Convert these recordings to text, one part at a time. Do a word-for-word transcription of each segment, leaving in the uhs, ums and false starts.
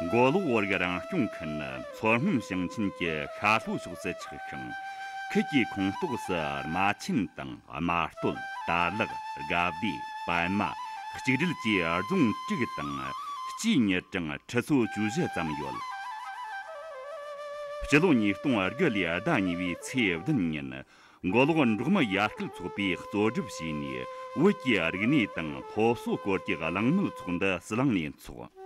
མགོ་ལོག་བོད་རིགས་རང་སྐྱོང་ཁུལ་ནི་མཚོ་སྔོན་ཞིང་ཆེན་གྱི་ཤར་ལྷོ་ཕྱོགས་སུ་ཆགས་ཤིང་། ཁུལ་གྱི་ཁོངས་གཏོགས་སུ་རྨ་ཆེན་དང་རྨ་སྟོད། དར་ལག། དགའ་བདེ། པད་མ། གཅིག་སྒྲིལ་བཅས་རྫོང་དྲུག་དང་། སྤྱིའི་མི་གྲངས་ཁྲི་ཚོ་བཅུ་བཞི་ཙམ་ཡོད། སྤྱི་ལོ་ཉིས་སྟོང་དགུ་ལོའི་ཟླ་གཉིས་པའི་ཚེས་བདུན་ཉིན། མགོ་ལོག་འབྲོག་མི་ཡར་སྐུལ་ཚོགས་པས་གཙོ་སྒྲུབ་བྱས་ནས། བོད་ཀྱི་རིག་གནས་དང་སློབ་གསོ་སྐོར་གྱི་གླེང་མོལ་ཚོགས་འདུ་ཟི་ལིང་ནས་འཚོགས།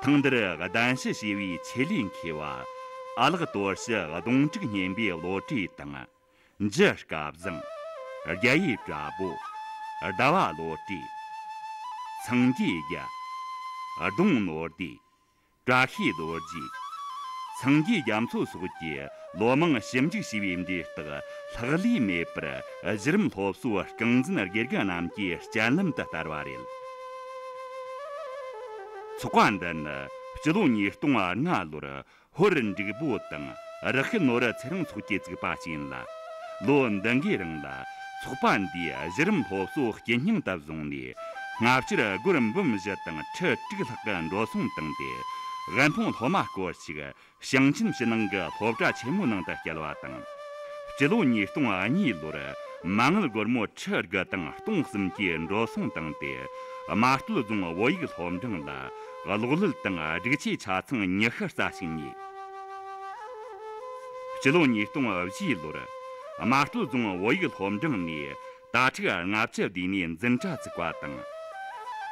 ཐེངས་འདིར་གདན་ཞུ་བྱས་པའི་ཆེད་ལས་མཁས་པ། ཨ་ལགས་དོར་ཞི་གདོང་དྲུག་སྙེམས་པའི་བློ་གྲོས་དང་། འཇུ་སྐལ་བཟང་། རྒྱ་ཡེ་བཀྲ་བྷོ། ཟླ་བ་བློ་གྲོས། སངས་རྒྱས་རྒྱལ། ལྡོང་ནོར་བདེ། བཀྲ་ཤིས་རྡོ་རྗེ། སངས་རྒྱས་རྒྱ་མཚོ་སོགས་ཀྱིས་ལོ་མང་ཞིབ་འཇུག་བྱས་པའི་འབྲས་རྟགས་ལྷག་ལུས་མེད་པར། གཞི་རིམ་སློབ་གསོའི་རྐང་འཛིན་དགེ་རྒན་རྣམས་ཀྱི་སྤྱན་ལམ་དུ་བསྟར་བ་རེད། ཚོགས་པ་འདི་ནི་སྤྱི་ལོ་ཉིས་སྟོང་ལྔ་ལོར་ཧོར་འབྲུག་པོ་དང་རག་ཤི་ནོར་བུ་ཚེ་རིང་སོགས་ཀྱིས་བཙུགས་པ་ཞིག་ཡིན་ལ། ལོ་འདི་འགའི་རིང་ལ་ཚོགས་པ་འདིས་གཞི་རིམ་སློབ་གསོ་དཀྱིལ་སྙིང་དུ་བཟུང་ནས། སྔ་ཕྱིར་སྒོར་འབུམ་བཞི་དང་ཁྲི་དྲུག་ལྷག་གི་འགྲོ་སོང་བཏང་སྟེ། དབུལ་ཕོངས་སློབ་མ་སྐོར་ཞིག་ཞིང་ཆེན་ཕྱི་ནང་གི་སློབ་གྲྭ་ཆེན་མོའི་ནང་དུ་བསྐྱལ་བ་དང་། སྤྱི་ལོ་ཉིས་སྟོང་གཉིས་ལོར་མ་དངུལ་སྒོར་མོ་ཁྲི་དགུ་དང་སྟོང་གསུམ་གྱི་འགྲོ་སོང་བཏང་སྟེ། རྨ་སྟོད་རྫོང་བོད་ཡིག་སློབ་འབྲིང་ལ་གློག་ཀླད་དང་སྒྲིག་ཆས་ཆ་ཚང་ཉི་ཤུ་རྩ་གཅིག་ཉོས། སྤྱི་ལོ་ཉིས་སྟོང་བཞི་ལོར་རྨ་སྟོད་རྫོང་བོད་ཡིག་སློབ་འབྲིང་ནས་དྭ་ཕྲུག་ལྔ་བཅུ་བསྡུས་ནས་འཛིན་གྲྭ་བཙུགས་པ་དང་།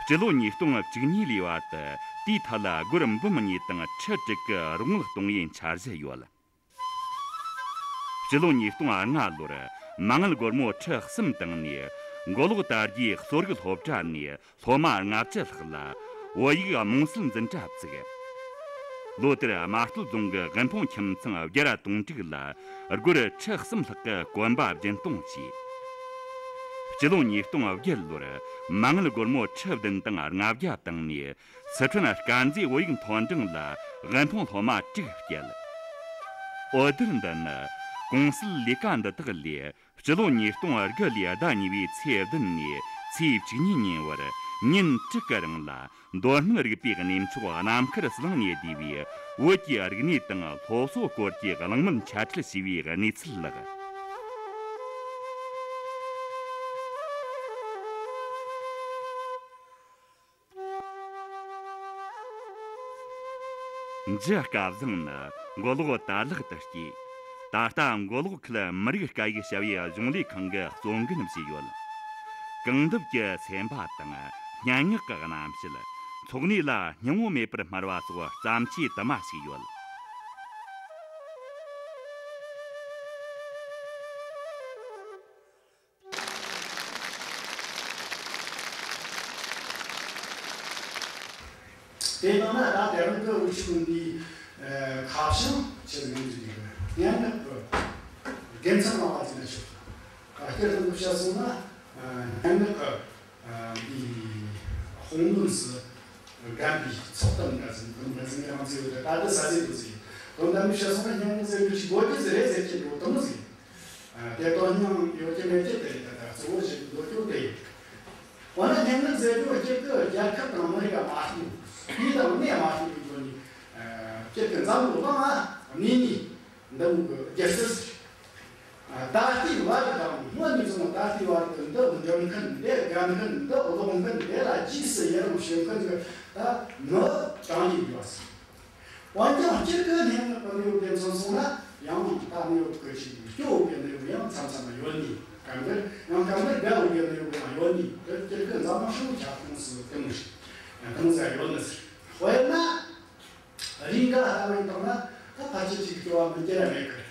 སྤྱི་ལོ་ཉིས་སྟོང་བཅུ་གཉིས་ལོའི་བར་དུ་དེའི་ཐད་ལ་སྒོར་འབུམ་གཉིས་དང་ཁྲི་དྲུག་གི་རོགས་དངུལ་གཏོང་བའི་འཆར་གཞི་ཡོད། སྤྱི་ལོ་ཉིས་སྟོང་ལྔ་ལོར་མ་དངུལ་སྒོར་མོ་ཁྲི་གསུམ་བཏང་ནས། མགོ་ལོག་དར་རྒྱས་གསོ་རིག་སློབ་གྲྭ་ནས་སློབ་མ་ལྔ་བཅུ་ལྷག་ལ་བོད་ཡིག་རྨོངས་སེལ་འཛིན་གྲྭ་བཙུགས། ལོ་དེར་རྨ་སྟོད་རྫོང་གི་དབུལ་ཕོངས་ཁྱིམ་ཚང་བརྒྱ་ར་དོན་དྲུག་ལ་སྒོར་ཁྲི་གསུམ་ལྷག་གི་གོན་པ་སྦྱིན་གཏོང་བྱས། སྤྱི་ལོ་ཉིས་སྟོང་བརྒྱད་ལོར་མ་དངུལ་སྒོར་མོ་ཁྲི་བདུན་དང་ལྔ་བརྒྱ་བཏང་ནས། སི་ཁྲོན་དཀར་མཛེས་བོད་ཡིག་མཐོ་འབྲིང་ལ་དབུལ་ཕོངས་སློབ་མ་དྲུག་བསྐྱལ། འོད་སྡེར་འདི་ནི་གོང་གསལ་ལས་ཀ་འདི་དག་ལས། སྤྱི་ལོ་ཉིས་སྟོང་དགུ་ལོའི་ཟླ་གཉིས་པའི་ཚེས་བདུན་ནས་ཚེས་བཅུ་གཉིས་ཉིན་བར་ཉིན་དྲུག་གི་རིང་ལ། མདོ་སྨད་རིག་པའི་གནས་མཆོག་རྣམ་དཀར་ཟི་ལིང་ནས་བསྡུས་པའི་བོད་ཀྱི་རིག་གནས་དང་སློབ་གསོ་སྐོར་གྱི་གླེང་མོལ་འཆད་ཁྲིད་བྱས་པའི་གནས་ཚུལ་ལགས། འཇུ་སྐལ་བཟང་ནི་མགོ་ལོག་དར་ལག་ཏུ་སྐྱེས། ད་ལྟ་མགོ་ལོག་ཁུལ་མི་རིགས་སྐད་ཡིག་བྱ་བའི་གཞུང་ལས་ཁང་གི་གཙོ་འགན་བཞེས་ཡོད། གངས་འདབས་ཀྱི་སེམས་པ་དང་སྙན་ངག་གི་རྣམ་བཤད། འཚོ་གནས་ལ་སྙིང་བོ་མེད་པར་སྨྲ་བ་སོགས་བརྩམས་ཆོས་དུ་མ་ཞིག་ཡོད། དེ་ནང་ན་ད་དེ་རིང་གི་འུ་ཆོ་འདི་ཁ་བྱང་ཆེད་ངོས་འཛིན་གྱི་སྙན་ངག་གི་དགེ་མཚན་རང་བ་ཅིག་ན་ཆོག་སྐྱེར་དུ་བཤད་སོང་ན་སྙན་ངག་གི་འདི་དཔུང་ལོན་སུ་རྒན་པའི་ཚོགས་གཏམ་འདྲ་ཟིན་དོན་འདྲ་ཟིན་ཡང་ཟེར་ཡོད། ད་ལྟ་ས་ཟིག་ཏུ་ཟིག་དོན་དམ་བཤད་སོང་ན་སྙན་ངག་ཟེར་ཡོད་ཅིག་དགོས་རྒྱུ་ཟིག་རེད་ཟེར་གྱི་འགྲོ་དུ་མོ་ཟིག་དེ་དོན་སྙིང་ཡོད་ཀྱི་མེད་ཀྱི་དེ་རེད། ད་ལྟ་གཙོ་བོ་ཞིག་འདོད་རྒྱུ་དེ་ཡིན། འོ་ན་སྙན་ངག་ཟེར་རྒྱུ་སྤྱིར་དུ་རྒྱལ་ཁབ་དང་མི་རིགས་ལ་མ་ལྟོས། དུས་དང་གནས་མ་ལྟོས་པའི་སྒོ་ནས་སྤྱིར་དུ་འཛམ་བུ་གླིང་ང་གནས་ནས་འདི་མོ་གི་སྒྱུ་རྩལ་ཟེར། ད་ལྟའི་བར་དང་སྔོན་ནས་བཟུང་ད་ལྟའི་བར་དུ་འདི་འདོན་མཁན་འདི་དགའ་མཁན་འདི་ཀློག་མཁན་འདི་ལ་རྗེས་སུ་ཡི་རང་བྱེད་མཁན་གྱི་ད་མི་གྲངས་ཀྱིས་ཡོད་ཟེར། འོན་ཀྱང་སྤྱིར་གྱི་སྙན་ངག་གི་གནས་བབ་དེ་མཚོན་སོང་ན་ཡང་ད་གནས་བབ་ཀྱི་ཅིག་སྐྱོ་བོ་གི་གནས་བབ་ཡང་མཚམས་མཚམས་ཡོད་ནི། སྐབས་འདིར་ཡང་སྐབས་འདིར་དགའ་བོ་གི་གནས་བབ་ཡང་ཡོད་ནི། དེ་སྤྱིར་གྱི་འཛམ་གླིང་ཧྲིལ་བོའི་ཁྱབ་ཁོངས་སུ་དེ་མོ་ཞིག་དེ་མོ་ཟིག་ཡོད་ནི་ཟེར། དཔེར་ན། རིགས་འགའ་ལྟ་བུ་ཡིན་དང་ན་ད་ཕལ་ཆེར་ཅིག་སྐྱོ་བ་མི་སྐྱེ་ར་མེད་གི།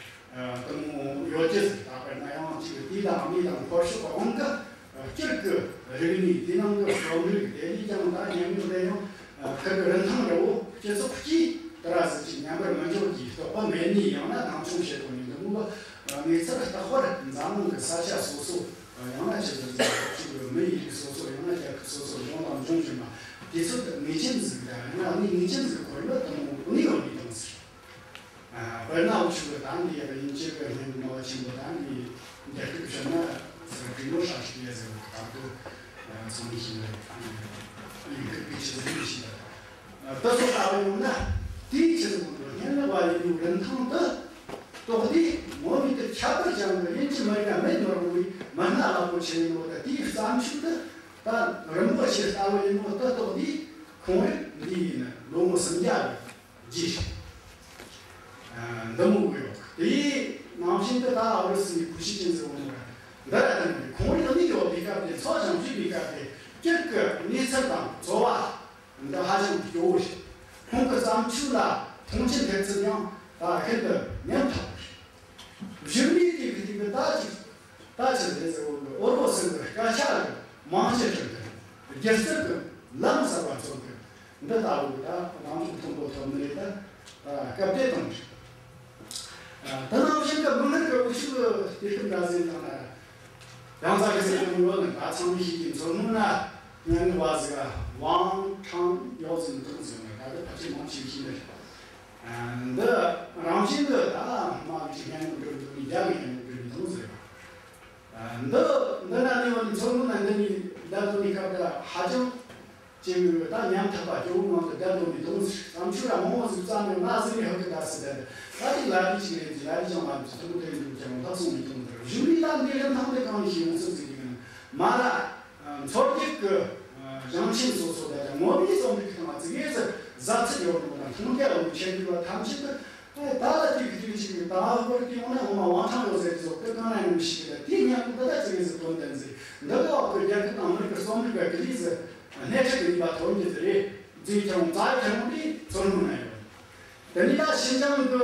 དེ་མོ་ཡོད་ཀྱི་ཟེར། ད་དཔེར་ན་ཡང་ཅིག་དུས་དང་གནས་དང་འཁོར་ཕྱོགས་དབང་གི་སྤྱིར་གྱི་རིག་གནས་དེ་ནང་གི་རྩོམ་རིག་དེ་ལས་ཀྱང་ད་སྙན་ངག་དེ་ཡང་ཁུར་གི་རིན་ཐང་འདྲ་བོ་སྤྱི་ཚོགས་ཀྱིས་དེ་ར་ཟིག་ཅིག་ཉམས་པར་མི་འཇོག་གི་རྟོགས་པ་མེད་ནས། ཡང་ན་སྣང་ཆུང་བྱེད་དགོས་ནས་འདི་མོ་གི་གནས་ཚུལ་རྟག་པར་འཛམ་གླིང་གི་ས་ཆ་སོ་སོ། ཡང་ན་ཅི་ཟེར་ཟེར་ཅིག་མི་ཡི་རིགས་སོ་སོ། ཡང་ན་རྒྱལ་ཁབ་སོ་སོར་འབྱུང་དང་འབྱུང་བཞིན་པ་དེ་ཚོ་ངེས་ཅན་ཟིག་དང་། ཡང་ན་ངེས་ངེས་ཅན་ཟིག་ཁོར་ཡུག་དེ་མོ་གནས་ཡོད་ནས་དང་ཟེར། དཔེར་ན་འུ་ཆོ་གི་ད་འདི་ཡང་དབྱིན་ཇི་གི་སྙན་ངག་ཆེན་པོ་ད་འདི་རྒྱ་སྐད་བཤད་ན་ཟེར་གི་ནོ་ཧྲ་ཤི་ཡ་ཟེར་བ་ད་གི་ཚང་མས་ཤེས་ནི་རེད། ཡིག་སྐད་གི་ཆི་ཟིག་ཡིན་ཤེས་ད། དེ་སོགས་ལྟ་བུ་ཡོང་ན། དེའི་ཕྱིར་ངོ་མ་སྙན་ངག་པ་ཡིན་པའི་རིན་ཐང་དེ་རྟོགས་དུས། ངོ་མ་དེ་ཁྱད་པར་ཅན་གྱི་ཡིན་གཅིག་མིན་གཉིས་མེད་ནོར་བུའི་མི་སྣ་རླབས་པོ་ཆེ་ཡིན་ནོ། ད་དེའི་བརྩམས་ཆོས་དེ་ད་རིན་པོ་ཆེ་ལྟ་བུ་ཡིན་ནོ་དེ་རྟོགས་དུས། ཁོང་རིགས་འདི་ཡིན་ན་ལོ་ངོ་སུམ་བརྒྱ་གི་རྗེས། ཨ། འདི་མོ་གི་ཡོད། དེའི་ནང་བཞིན་དུ་ད་ཨུ་རུ་སུའི་ཁུ་ཤི་ཅིན་ཟེར་བ་མོ་ར། འདི་ར་དང་ནི་ཁོང་རང་ནི་ཡོད་པའི་སྐབས་དེ། འཚོ་ཞིང་བཞུགས་པའི་སྐབས་དེ་སྤྱིར་གྱི་གནས་ཚུལ་དང་འཚོ་བ་འདི་ཧ་ཅང་སྐྱོ་བོ་རེད། ཁོང་གི་བརྩམས་ཆོས་ལ་མཐོང་ཆེན་ཐེབས་ཚུལ་ཡང་ད་ཤིན་ཏུ་ཉམ་ཐག་པོ་རེད། གཞུག་ནས་དེ་གི་དེ་གི་ད་ཅིག་ད་ཆི་ཟེར་ཟེར་བོ་གི་ཨོ་རོ་སི་གི་སྐད་ཆ་གི་མང་ཆེ་ཁྲིད་གི། སྒྱུ་རྩལ་གི་ལམ་གསར་བ་འཚོལ་གི། འདི་ལྟ་བུ་ད་རང་ཚུགས་མཐོན་པོ་ཐོབ་ནི་རེད། ད་སྐབས་དེ་དང་། ཨ། ད་ནང་བཞིན་གི་མི་སྣ་གི་འུ་ཆུ་གི་དུས་སྐབས་འདྲ་ཟིན་དང་ན། ཡང་ཚ་གི་ཟེར་གི་ཡོད་ནི། ད་ཚང་མས་ཤེས་ཀྱི་མཚོ་སྔོན་ན་སྙན་ངག་པ་ཟིག་ཝང་ཁྲང་ཡའོ་ཟེར་ནི་འདུག་ཟེར་ནི། ད་གི་ཕལ་ཆེར་མང་ཆེ་ཤེས་ནི་རེད། ཨ། འདི་རང་བཞིན་གི་ད་མ་གི་སྙན་ངག་འབྲི་འདུག་ནི། རྒྱ་གི་སྙན་ངག་འབྲི་ནི་འདུག་ཟེར། ཨ། འདི་འདི་ན་ནི་བ་ནི་མཚོ་སྔོན་ན་འདི་ནི་བསྡད་དོ་ནི་སྐབས་ད་ཧ་ཅང་ཅིག་ད་ཉམ་ཐག་པ་སྐྱོ་བོ་ངང་དུ་བསྡད་དོ་ནི་དང་། བརྩམས་ཆོས་ལ་མང་བོ་ཟིག་བརྩམས་ནས་མ་ཟིན་ནས་ཧ་གི་ད་སི་ད་ད་ཅིག་ལ་རི་ཅིག་རེད་ཅིག་ལ་རི་ཅང་མ་རེད་ཅིག་ཐུང་ཐུང་འདུག་ཀྱང་ལྷག་སོང་ནི་དང་། དེར་གཞུག་ནས་ད་འདི་རིན་ཐང་དེ་གང་ནས་ཤེས་ཡོང་སྲིད་ཟིག་གི་ནི་མ་ར། ཨ། འཚོལ་སྒྲིག་གི། ཨ། ཞིང་ཆེན་སོ་སོ་ད་ཅང་ངོ་མའི་རྩོམ་རིག་གི་སྟེང་ལ་ཙི་གེ་ཟིག་གཟབ་ཚད་ཡོད་ནོ་དང་། མཐོང་རྒྱ་ཡོད་ནོ་ཆེད་དུ་བ་ཐམས་ཅད་དུ། ཨེ། ད་ལ་དེ་གི་དུས་ཅིག་གི་ད་ཧ་གོ་ར་དེ་འོ་ན་ངོ་མ་ཝང་ཁྲང་ཡོད་ཟེར་གི་ཟོ་གི་གང་ན་ཡོང་ཞིག་གི་ད་དེ་ཉམས་ད་ད་ཙི་གེ་ཟིག་དོན་ལྡན་ཟིག་འདི་གི་འོག་གི་རྒྱལ་ཁབ་དང་མི་རིགས་ཀྱི་རྩོམ་རིག་པ་གི་ལས་ཟིག་སྣེ་ཁྲིད་གི་ནུས་པ་ཐོན་གི་ཟིག་རེད། ཟིག་ཁྱེར་འོང་རྩ་ཁྱེར་འོང་དེ་མཚོ་སྔོན་ན་ཡོད། དེ་ནས་ད་ཤིན་ཅང་གི་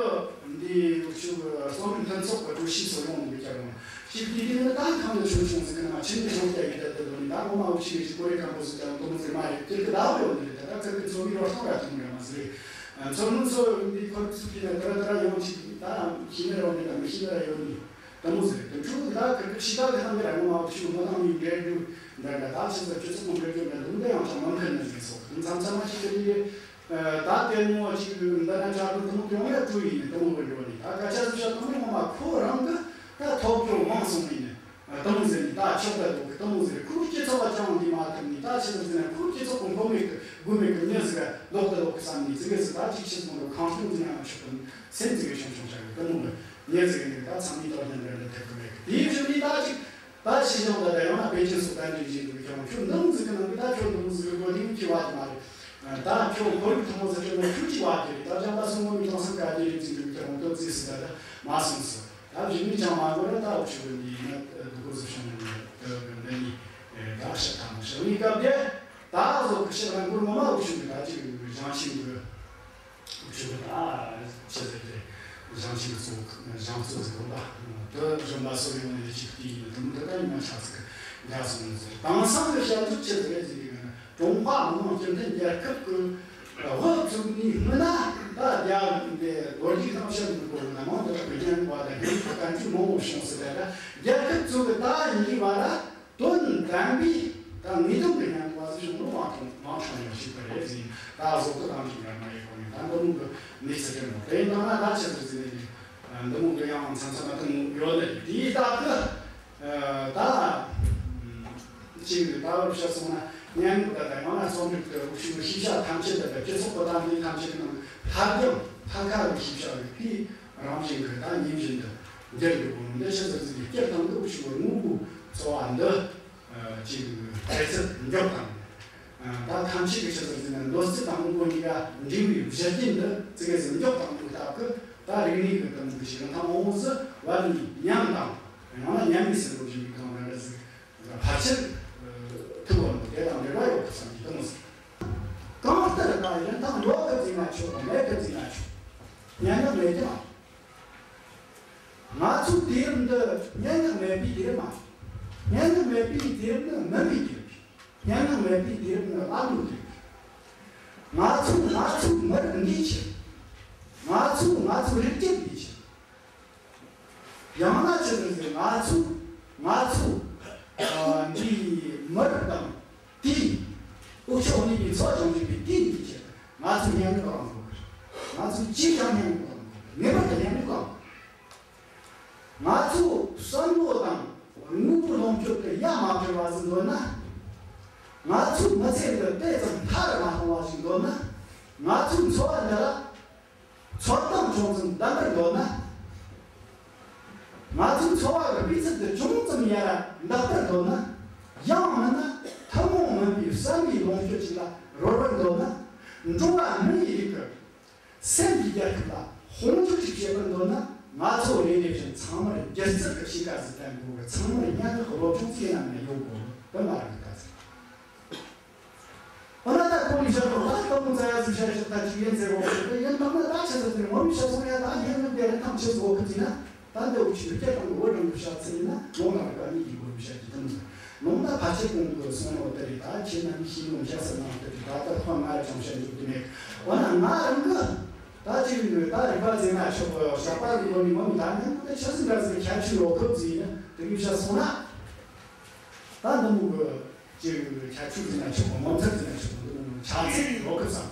འདི་ཆུ་གི་རྩོམ་རིག་མཐུན་ཚོགས་ཀྱི་ཀྲུའུ་ཞི་སོགས་ཡོང་གི་ཀྱང་རུང་། ཞིག་དུས་དེ་ནི་ད་ཁང་དུ་ཆུང་ཆུང་ཟིག་གི་ནང་ཆུ་ནས་ཆུང་རྒྱ་ཡི་ད་དེ་ལོ་ནི་ད་ངོ་མ་འུ་ཆི་ཡི་ཞིག་ཀོ་རེ་ཁང་པོ་ཟིག་ཀྱང་དུང་ཟིག་མ་རེད། དེ་གི་ད་བོ་ཡོང་ནི་རེད། ད་ད་ཁིར་གི་ཚོ་མི་རོ་སྟོང་ར་ཐུང་ར་མ་ཟིག་རེད། མཚོ་སྔོན་ཚོ་འདི་ཁོར་ཚུགས་ཀྱི་ན་དེ་ར་དེ་ར་ཡོང་ཆི་ད་ཤི་ནི་ར་ཡོང་ནི་ད་མི་ཤི་ནི་ར་ཡོང་ནི་དེ་མོ་ཟིག་རེད། དེ་ཕྲུ་གུ་ད་ཁིར་གི་ཤི་ད་གི་ཐང་གི་ར་ངོ་མ་འུ་ཆི་མོ་ཐང་མི་འགྲན་རྒྱུ་འདྲ་འདྲ། ད་ཆི་ཟེར་སྤྱི་ཚོགས་མི་འགྲན་རྒྱུ་འདྲ་འདུག་འདི་ཡང་ཆ་མང་ཁན་ནི་ཟིག་སོགས་མཚམས་མཚམས་མ་ཞིག་གི་རེད། ད་དེ་མོ་ཅིག་འདི་ན་ཆ་དུ་དུང་དུང་ཡ་ཀྲུ་ཡིན་དུང་གི་འགྲོ་ནི། ད་སྐད་ཆ་ཟིག་བཤད་དུང་ངོ་མ་ཁོ་རང་གི་ད་ཐོབ་སྐྱོ་མང་སོང་ཡིན། དུང་ཟེར་ནི་ད་ཆོག་ད་དུང་གི་དུང་ཟེར། ཁོའི་སྤྱི་ཚོགས་ལ་ཅང་འདི་མ་ཐུབ་ནི། ད་ཆི་ཟིག་ཟེར་ན་ཁོའི་སྤྱི་ཚོགས་གི་མགོ་མེད་གི་མགོ་མེད་གི་མྱི་ཟིག་ལོག་ད་ལོག་གི་བསམ་ནི་ཟིག་གི་ཟིག་ད་ཅིག་ཆི་ཟིག་འགྲོ་ཁང་སྟོང་ཟིག་ཡང་ཆོག་གི་སེམས་ཟིག་གི་ཆུང་ཆུང་ཆགས་གི་དུང་གི་མྱི་ཟིག་ནི་ད་ཚང་མི་དོ་སྙིང་རེ་འདི་ཐེབས་གི་མེད་གི། དེའི་གཞུག་ནི་ད་ཅིག་ད་ཕྱི་ལྗོངས་ད་ད་ཡང་ན་པེ་ཅིན་སོགས་ད་འདྲ་ཡིན་ཟིག་གི་ཁྱོད་ཁྱོད་འདི་མོ་ཟིག་གི་ནང་གི་ད་ཁྱོད་འདི་མོ་ཟིག་གི་གོ་དེ་མོ་ཅི་བ་གི་མ་རེད། ད་ཁྱོད་ཁོར་ཡུག་ཐུན་མོང་ཟིག་ཁྱོད་ནི་ཁྱོད་ཅི་བ་གི་རེད། ད་ཅང་ད་སོང་ངོ་མི་གང་སང་ག་གི་རེད་ཟིག་གི་ཁྱོད་ཁྱོད་ཟིག་ཟིག་ད་ད་མ་སོང་ཟིག་ད་གཞི་མི་ཅང་མ་གོ་ར། ད་འུ་ཆུ་གི་འདི་ཡིན་ན་འདུག་གོ་ཟིག་བྱུང་ནི་འདི་ནི་ད་ཤ་ཐང་ཤ་ནི་སྐབས་དེ་ད་བཟོ་གི་ཤ་རང་གོར་ངོ་མ་འུ་ཆུ་གི་ད་ཅིག་ཞིང་ཆེན་གི་ཆོས་ལ་ཆི་ཟེར་ཏེ། ཞིང་ཆེན་གཙོ་ཞིང་གཙོ་ཟེར་གོ་ལ། དེ་རིམ་པ་སོ་ཡོང་ནས་ཅིག་དེ་ཡིན་དུམ་དེ་ད་ཉི་མ་ཆགས་ཟིག་འགའ་སོང་ཟེར། དེང་སང་གི་བཤད་ཚུལ་ཆི་ཟིག་རེད་ཟེར་གི་ན། ཀྲུང་ཧྭ་མི་དམངས་སྤྱི་མཐུན་རྒྱལ་ཁབ་ཀྱི་དབུ་བཙུགས་ནས་སྔོན་ན་ད་རྒྱ་འདི་ལོ་རྒྱུས་ཐམས་ཅད་མི་གོ་ན་མང་དུ་དྲག་པའི་སྙན་པ་དང་སྙན་པ་བཀའ་འགྱུར་མང་བོ་བྱུང་ཟེར། ད་ད་རྒྱལ་ཁབ་ཚོ་གི་ད་ཡིན་གི་བ་ར། དོན་དམ་པའི་ད་ངེས་དོན་གྱི་སྙན་པ་ཟིག་བྱུང་ནོ་མང་ཐང་མང་ཐང་ཡོད་ཞིག་པ་རེད་ཟེར། ད་བཟོ་བཀོད་དང་ཅིག་ཡར་མ་ཡེ་གོ་ནས་ད་འདི་མོ་གི་གནས་ཚུལ་རེད་མོ། དེ་ཡིན་ད་ན་ད་ཆི་ཟིག་ཟེར་ནས་འདི་མོ་གི་ཡང་མཚམས་མཚམས་མ་དུང་ཡོད་ལ། དེའི་སྟབས་ཀྱིས་ད་ཅིག་ད་བར་བཤད་སོང་ན་སྙན་ངག་ད་ད་ཡང་ན་རྩོམ་རིག་གི་འུ་ཆུ་གི་ཤེས་བྱ་ཐམས་ཅད་ད་ད་སྤྱི་ཚོགས་པ་ད་འདི་ཐམས་ཅད་ཀྱི་ནང་ཐར་རྒྱང་ཐར་ཁ་གི་ཤེས་བྱ་རིག་པའི་རང་བཞིན་གྱི་ད་ཉིན་བཞིན་དུ་འགྱུར་ཡོད་པ་འདི་ཆི་ཟིག་ཟེར་ནས་སྤྱིར་བཏང་གི་འུ་ཆུ་གི་དངོས་པོའི་འཚོ་བ་འདི། ཨ། ཅིག་འཕེལ་ཚད་མགྱོགས་དང་། ཨ། ད་ཐམས་ཅད་ཀྱི་ཆི་ཟེར་ཟེར་ན་འདོད་སྲེད་དང་དངོས་པོ་གཉིས་ཀ་འབྲེལ་བའི་གཞི་རྐྱེན་འདི་ཙི་གེ་ཟིག་མགྱོགས་དང་འདུག་སྟབས་ཀྱིས་ད་རིག་གནས་ཀྱི་དུམ་བུ་ཞིག་རིན་ཐང་མང་བོ་ཟིག་བར་ནས་ཉམས་དང་། ཡང་ན་ཉམས་མེད་ཟེར་རོ་བཞིན་པའི་གང་འདྲ་འདྲ་ཟིག་ཕལ་ཆེར་ཐུག་པ་འདུག་དེ་དང་འབྲེལ་བ་ཡོད་པ་བསམ་གྱི་འདུག་ཟེར། གང་ལྟར་ད་རིན་ཐང་ཡོད་གི་བརྩིས་ན་ཆོག་གི། མེད་གི་བརྩིས་ན་ཆོག་སྙན་ངག་མེད་ཀྱི་མ་རེད། ང་ཚོའི་དུས་རབས་འདི་སྙན་ངག་མེད་པའི་དུས་རབས་མ་རེད། སྙན་ངག་མེད་པའི་དུས་རབས་ནི་མི་མེད་དུས་རབས་རེད། སྙན་ངག་མེད་པའི་དུས་རབས་ནི་ཀླ་ཀློའི་དུས་རབས་རེད། ང་ཚོ་ང་ཚོའི་མི་རིགས་འདིའི་ཕྱིར། ང་ཚོ་ང་ཚོའི་རིགས་རྒྱུད་འདིའི་ཕྱིར། ཡང་ན་ཆི་ཟིག་ཟེར། ང་ཚོ་ང་ཚོ་ཨ་འདིའི་མི་རིགས་དང་དེའི་འུ་ཆོ་གཉིས་ཀྱི་འཚོ་ཞིང་འཇིག་པའི་དུས་འདིའི་ཕྱིར་ང་ཚོ་སྙན་ངག་རང་དགོས་གི། ང་ཚོ་ཅིས་ཀྱང་སྙན་ངག་རང་དགོས་གི། ངེས་པར་དུ་སྙན་ངག་རང་དགོས། ང་ཚོ་བསམ་བློ་དང་དངོས་པོ་ལོངས་སྤྱོད་དེ་ཡ་མ་བྲལ་བ་ཟིག་འདོད་ན། ང་ཚོའི་མི་ཚེ་འདི་དེ་ཙམ་མཐའ་རུ་མ་གཏོང་བ་ཞིག་འདོད་ན། ང་ཚོའི་འཚོ་བ་འདི་ལ་འཚོ་སྟངས་ཅུང་ཙམ་ལྡན་པར་འདོད་ན། ང་ཚོའི་འཚོ་བ་གི་སྤུས་ཚད་དེ་ཅུང་ཙམ་ཡར་འདེགས་པར་འདོད་ན། ཡང་མིན་ན་ཐུན་མོང་མིན་པའི་བསམ་པའི་ལོངས་སྤྱོད་ཅིག་ལ་རོལ་བར་འདོད་ན། འགྲོ་བ་མིའི་རིགས་ཀྱི་སེམས་ཀྱི་རྒྱལ་ཁབ་ལ་དཔུང་འཇུག་ཅིག་བྱེད་པར་འདོད་ན། ང་ཚོ་རེ་རེ་བཞིན་ཚང་མར་སྒྱུ་རྩལ་གྱི་གཤིས་ཀ་ཟིག་ལྡན་དགོས་གི། ཚང་མར་སྙན་ངག་གི་སློབ་སྦྱོང་ཟིག་ཡིན་ན་མིན་ན་ཡོད་དགོས་གི། དེ་མ་རེད་གི། ད་ཚིག་འོ་ན་ད་ཁོང་གིས་བཤད་པ་ད་སྟོང་ཙ་ཡ་ཟིག་བཤད་ཤག་ད་ཅིག་ཡིན་ཟེར་གོ་གི། དེ་ཡིན་དང་ན་ད་ཆི་ཟིག་ཟེར། ངོ་མ་བཤད་སོང་ཡ། ད་ཡིན་ནི་དེ་རིན་ཐང་ཆི་ཟིག་ཡོད་གི་ཟེར་ན། ད་འདི་འུ་ཆོས་སྤྱིར་བཏང་གི་བོད་རང་གི་བཤད་ཚུལ་ཡིན་ན། ལུང་དང་རིགས་པ་གཉིས་ཀྱི་སྒོ་ནས་བཤད་རྒྱུ་དེ་མིན། ལུང་ད་ཕལ་ཆེར་གོང་གི་གསུང་ནོ་དེ་རེད། ད་ཁྱེད་རྣམས་ཤེས་ནོ་བཤད་ས་ནང་དེ་རེད། ད་ད་ཁོ་ང་ར་ཅང་བཤད་རྒྱུ་དེ་མེད། འོ་ན་ང་རང་གི་ད་ཅིག་ད་རིགས་པ་ཟེར་ན་ཆོག་གི། བཤད་པ་གི་སྒོ་ནས་ངོ་མ་ད་ནི་ད་ཆི་ཟིག་འདྲ་ཟིག་ཁྱད་ཆོས་ཡོད་གི་ཟེར་ན། དེ་གི་བཤད་སོང་ན། ད་འདི་མོ་གི་ཅིག་ཁྱད་ཆོས་ཟེར་ན་ཆོག་གི། ངོ་མཚར་ཟེར་ན་ཆོག་གི། འདི་མོ་ཆ་ཚིག་ཡོད་གི་བསམ།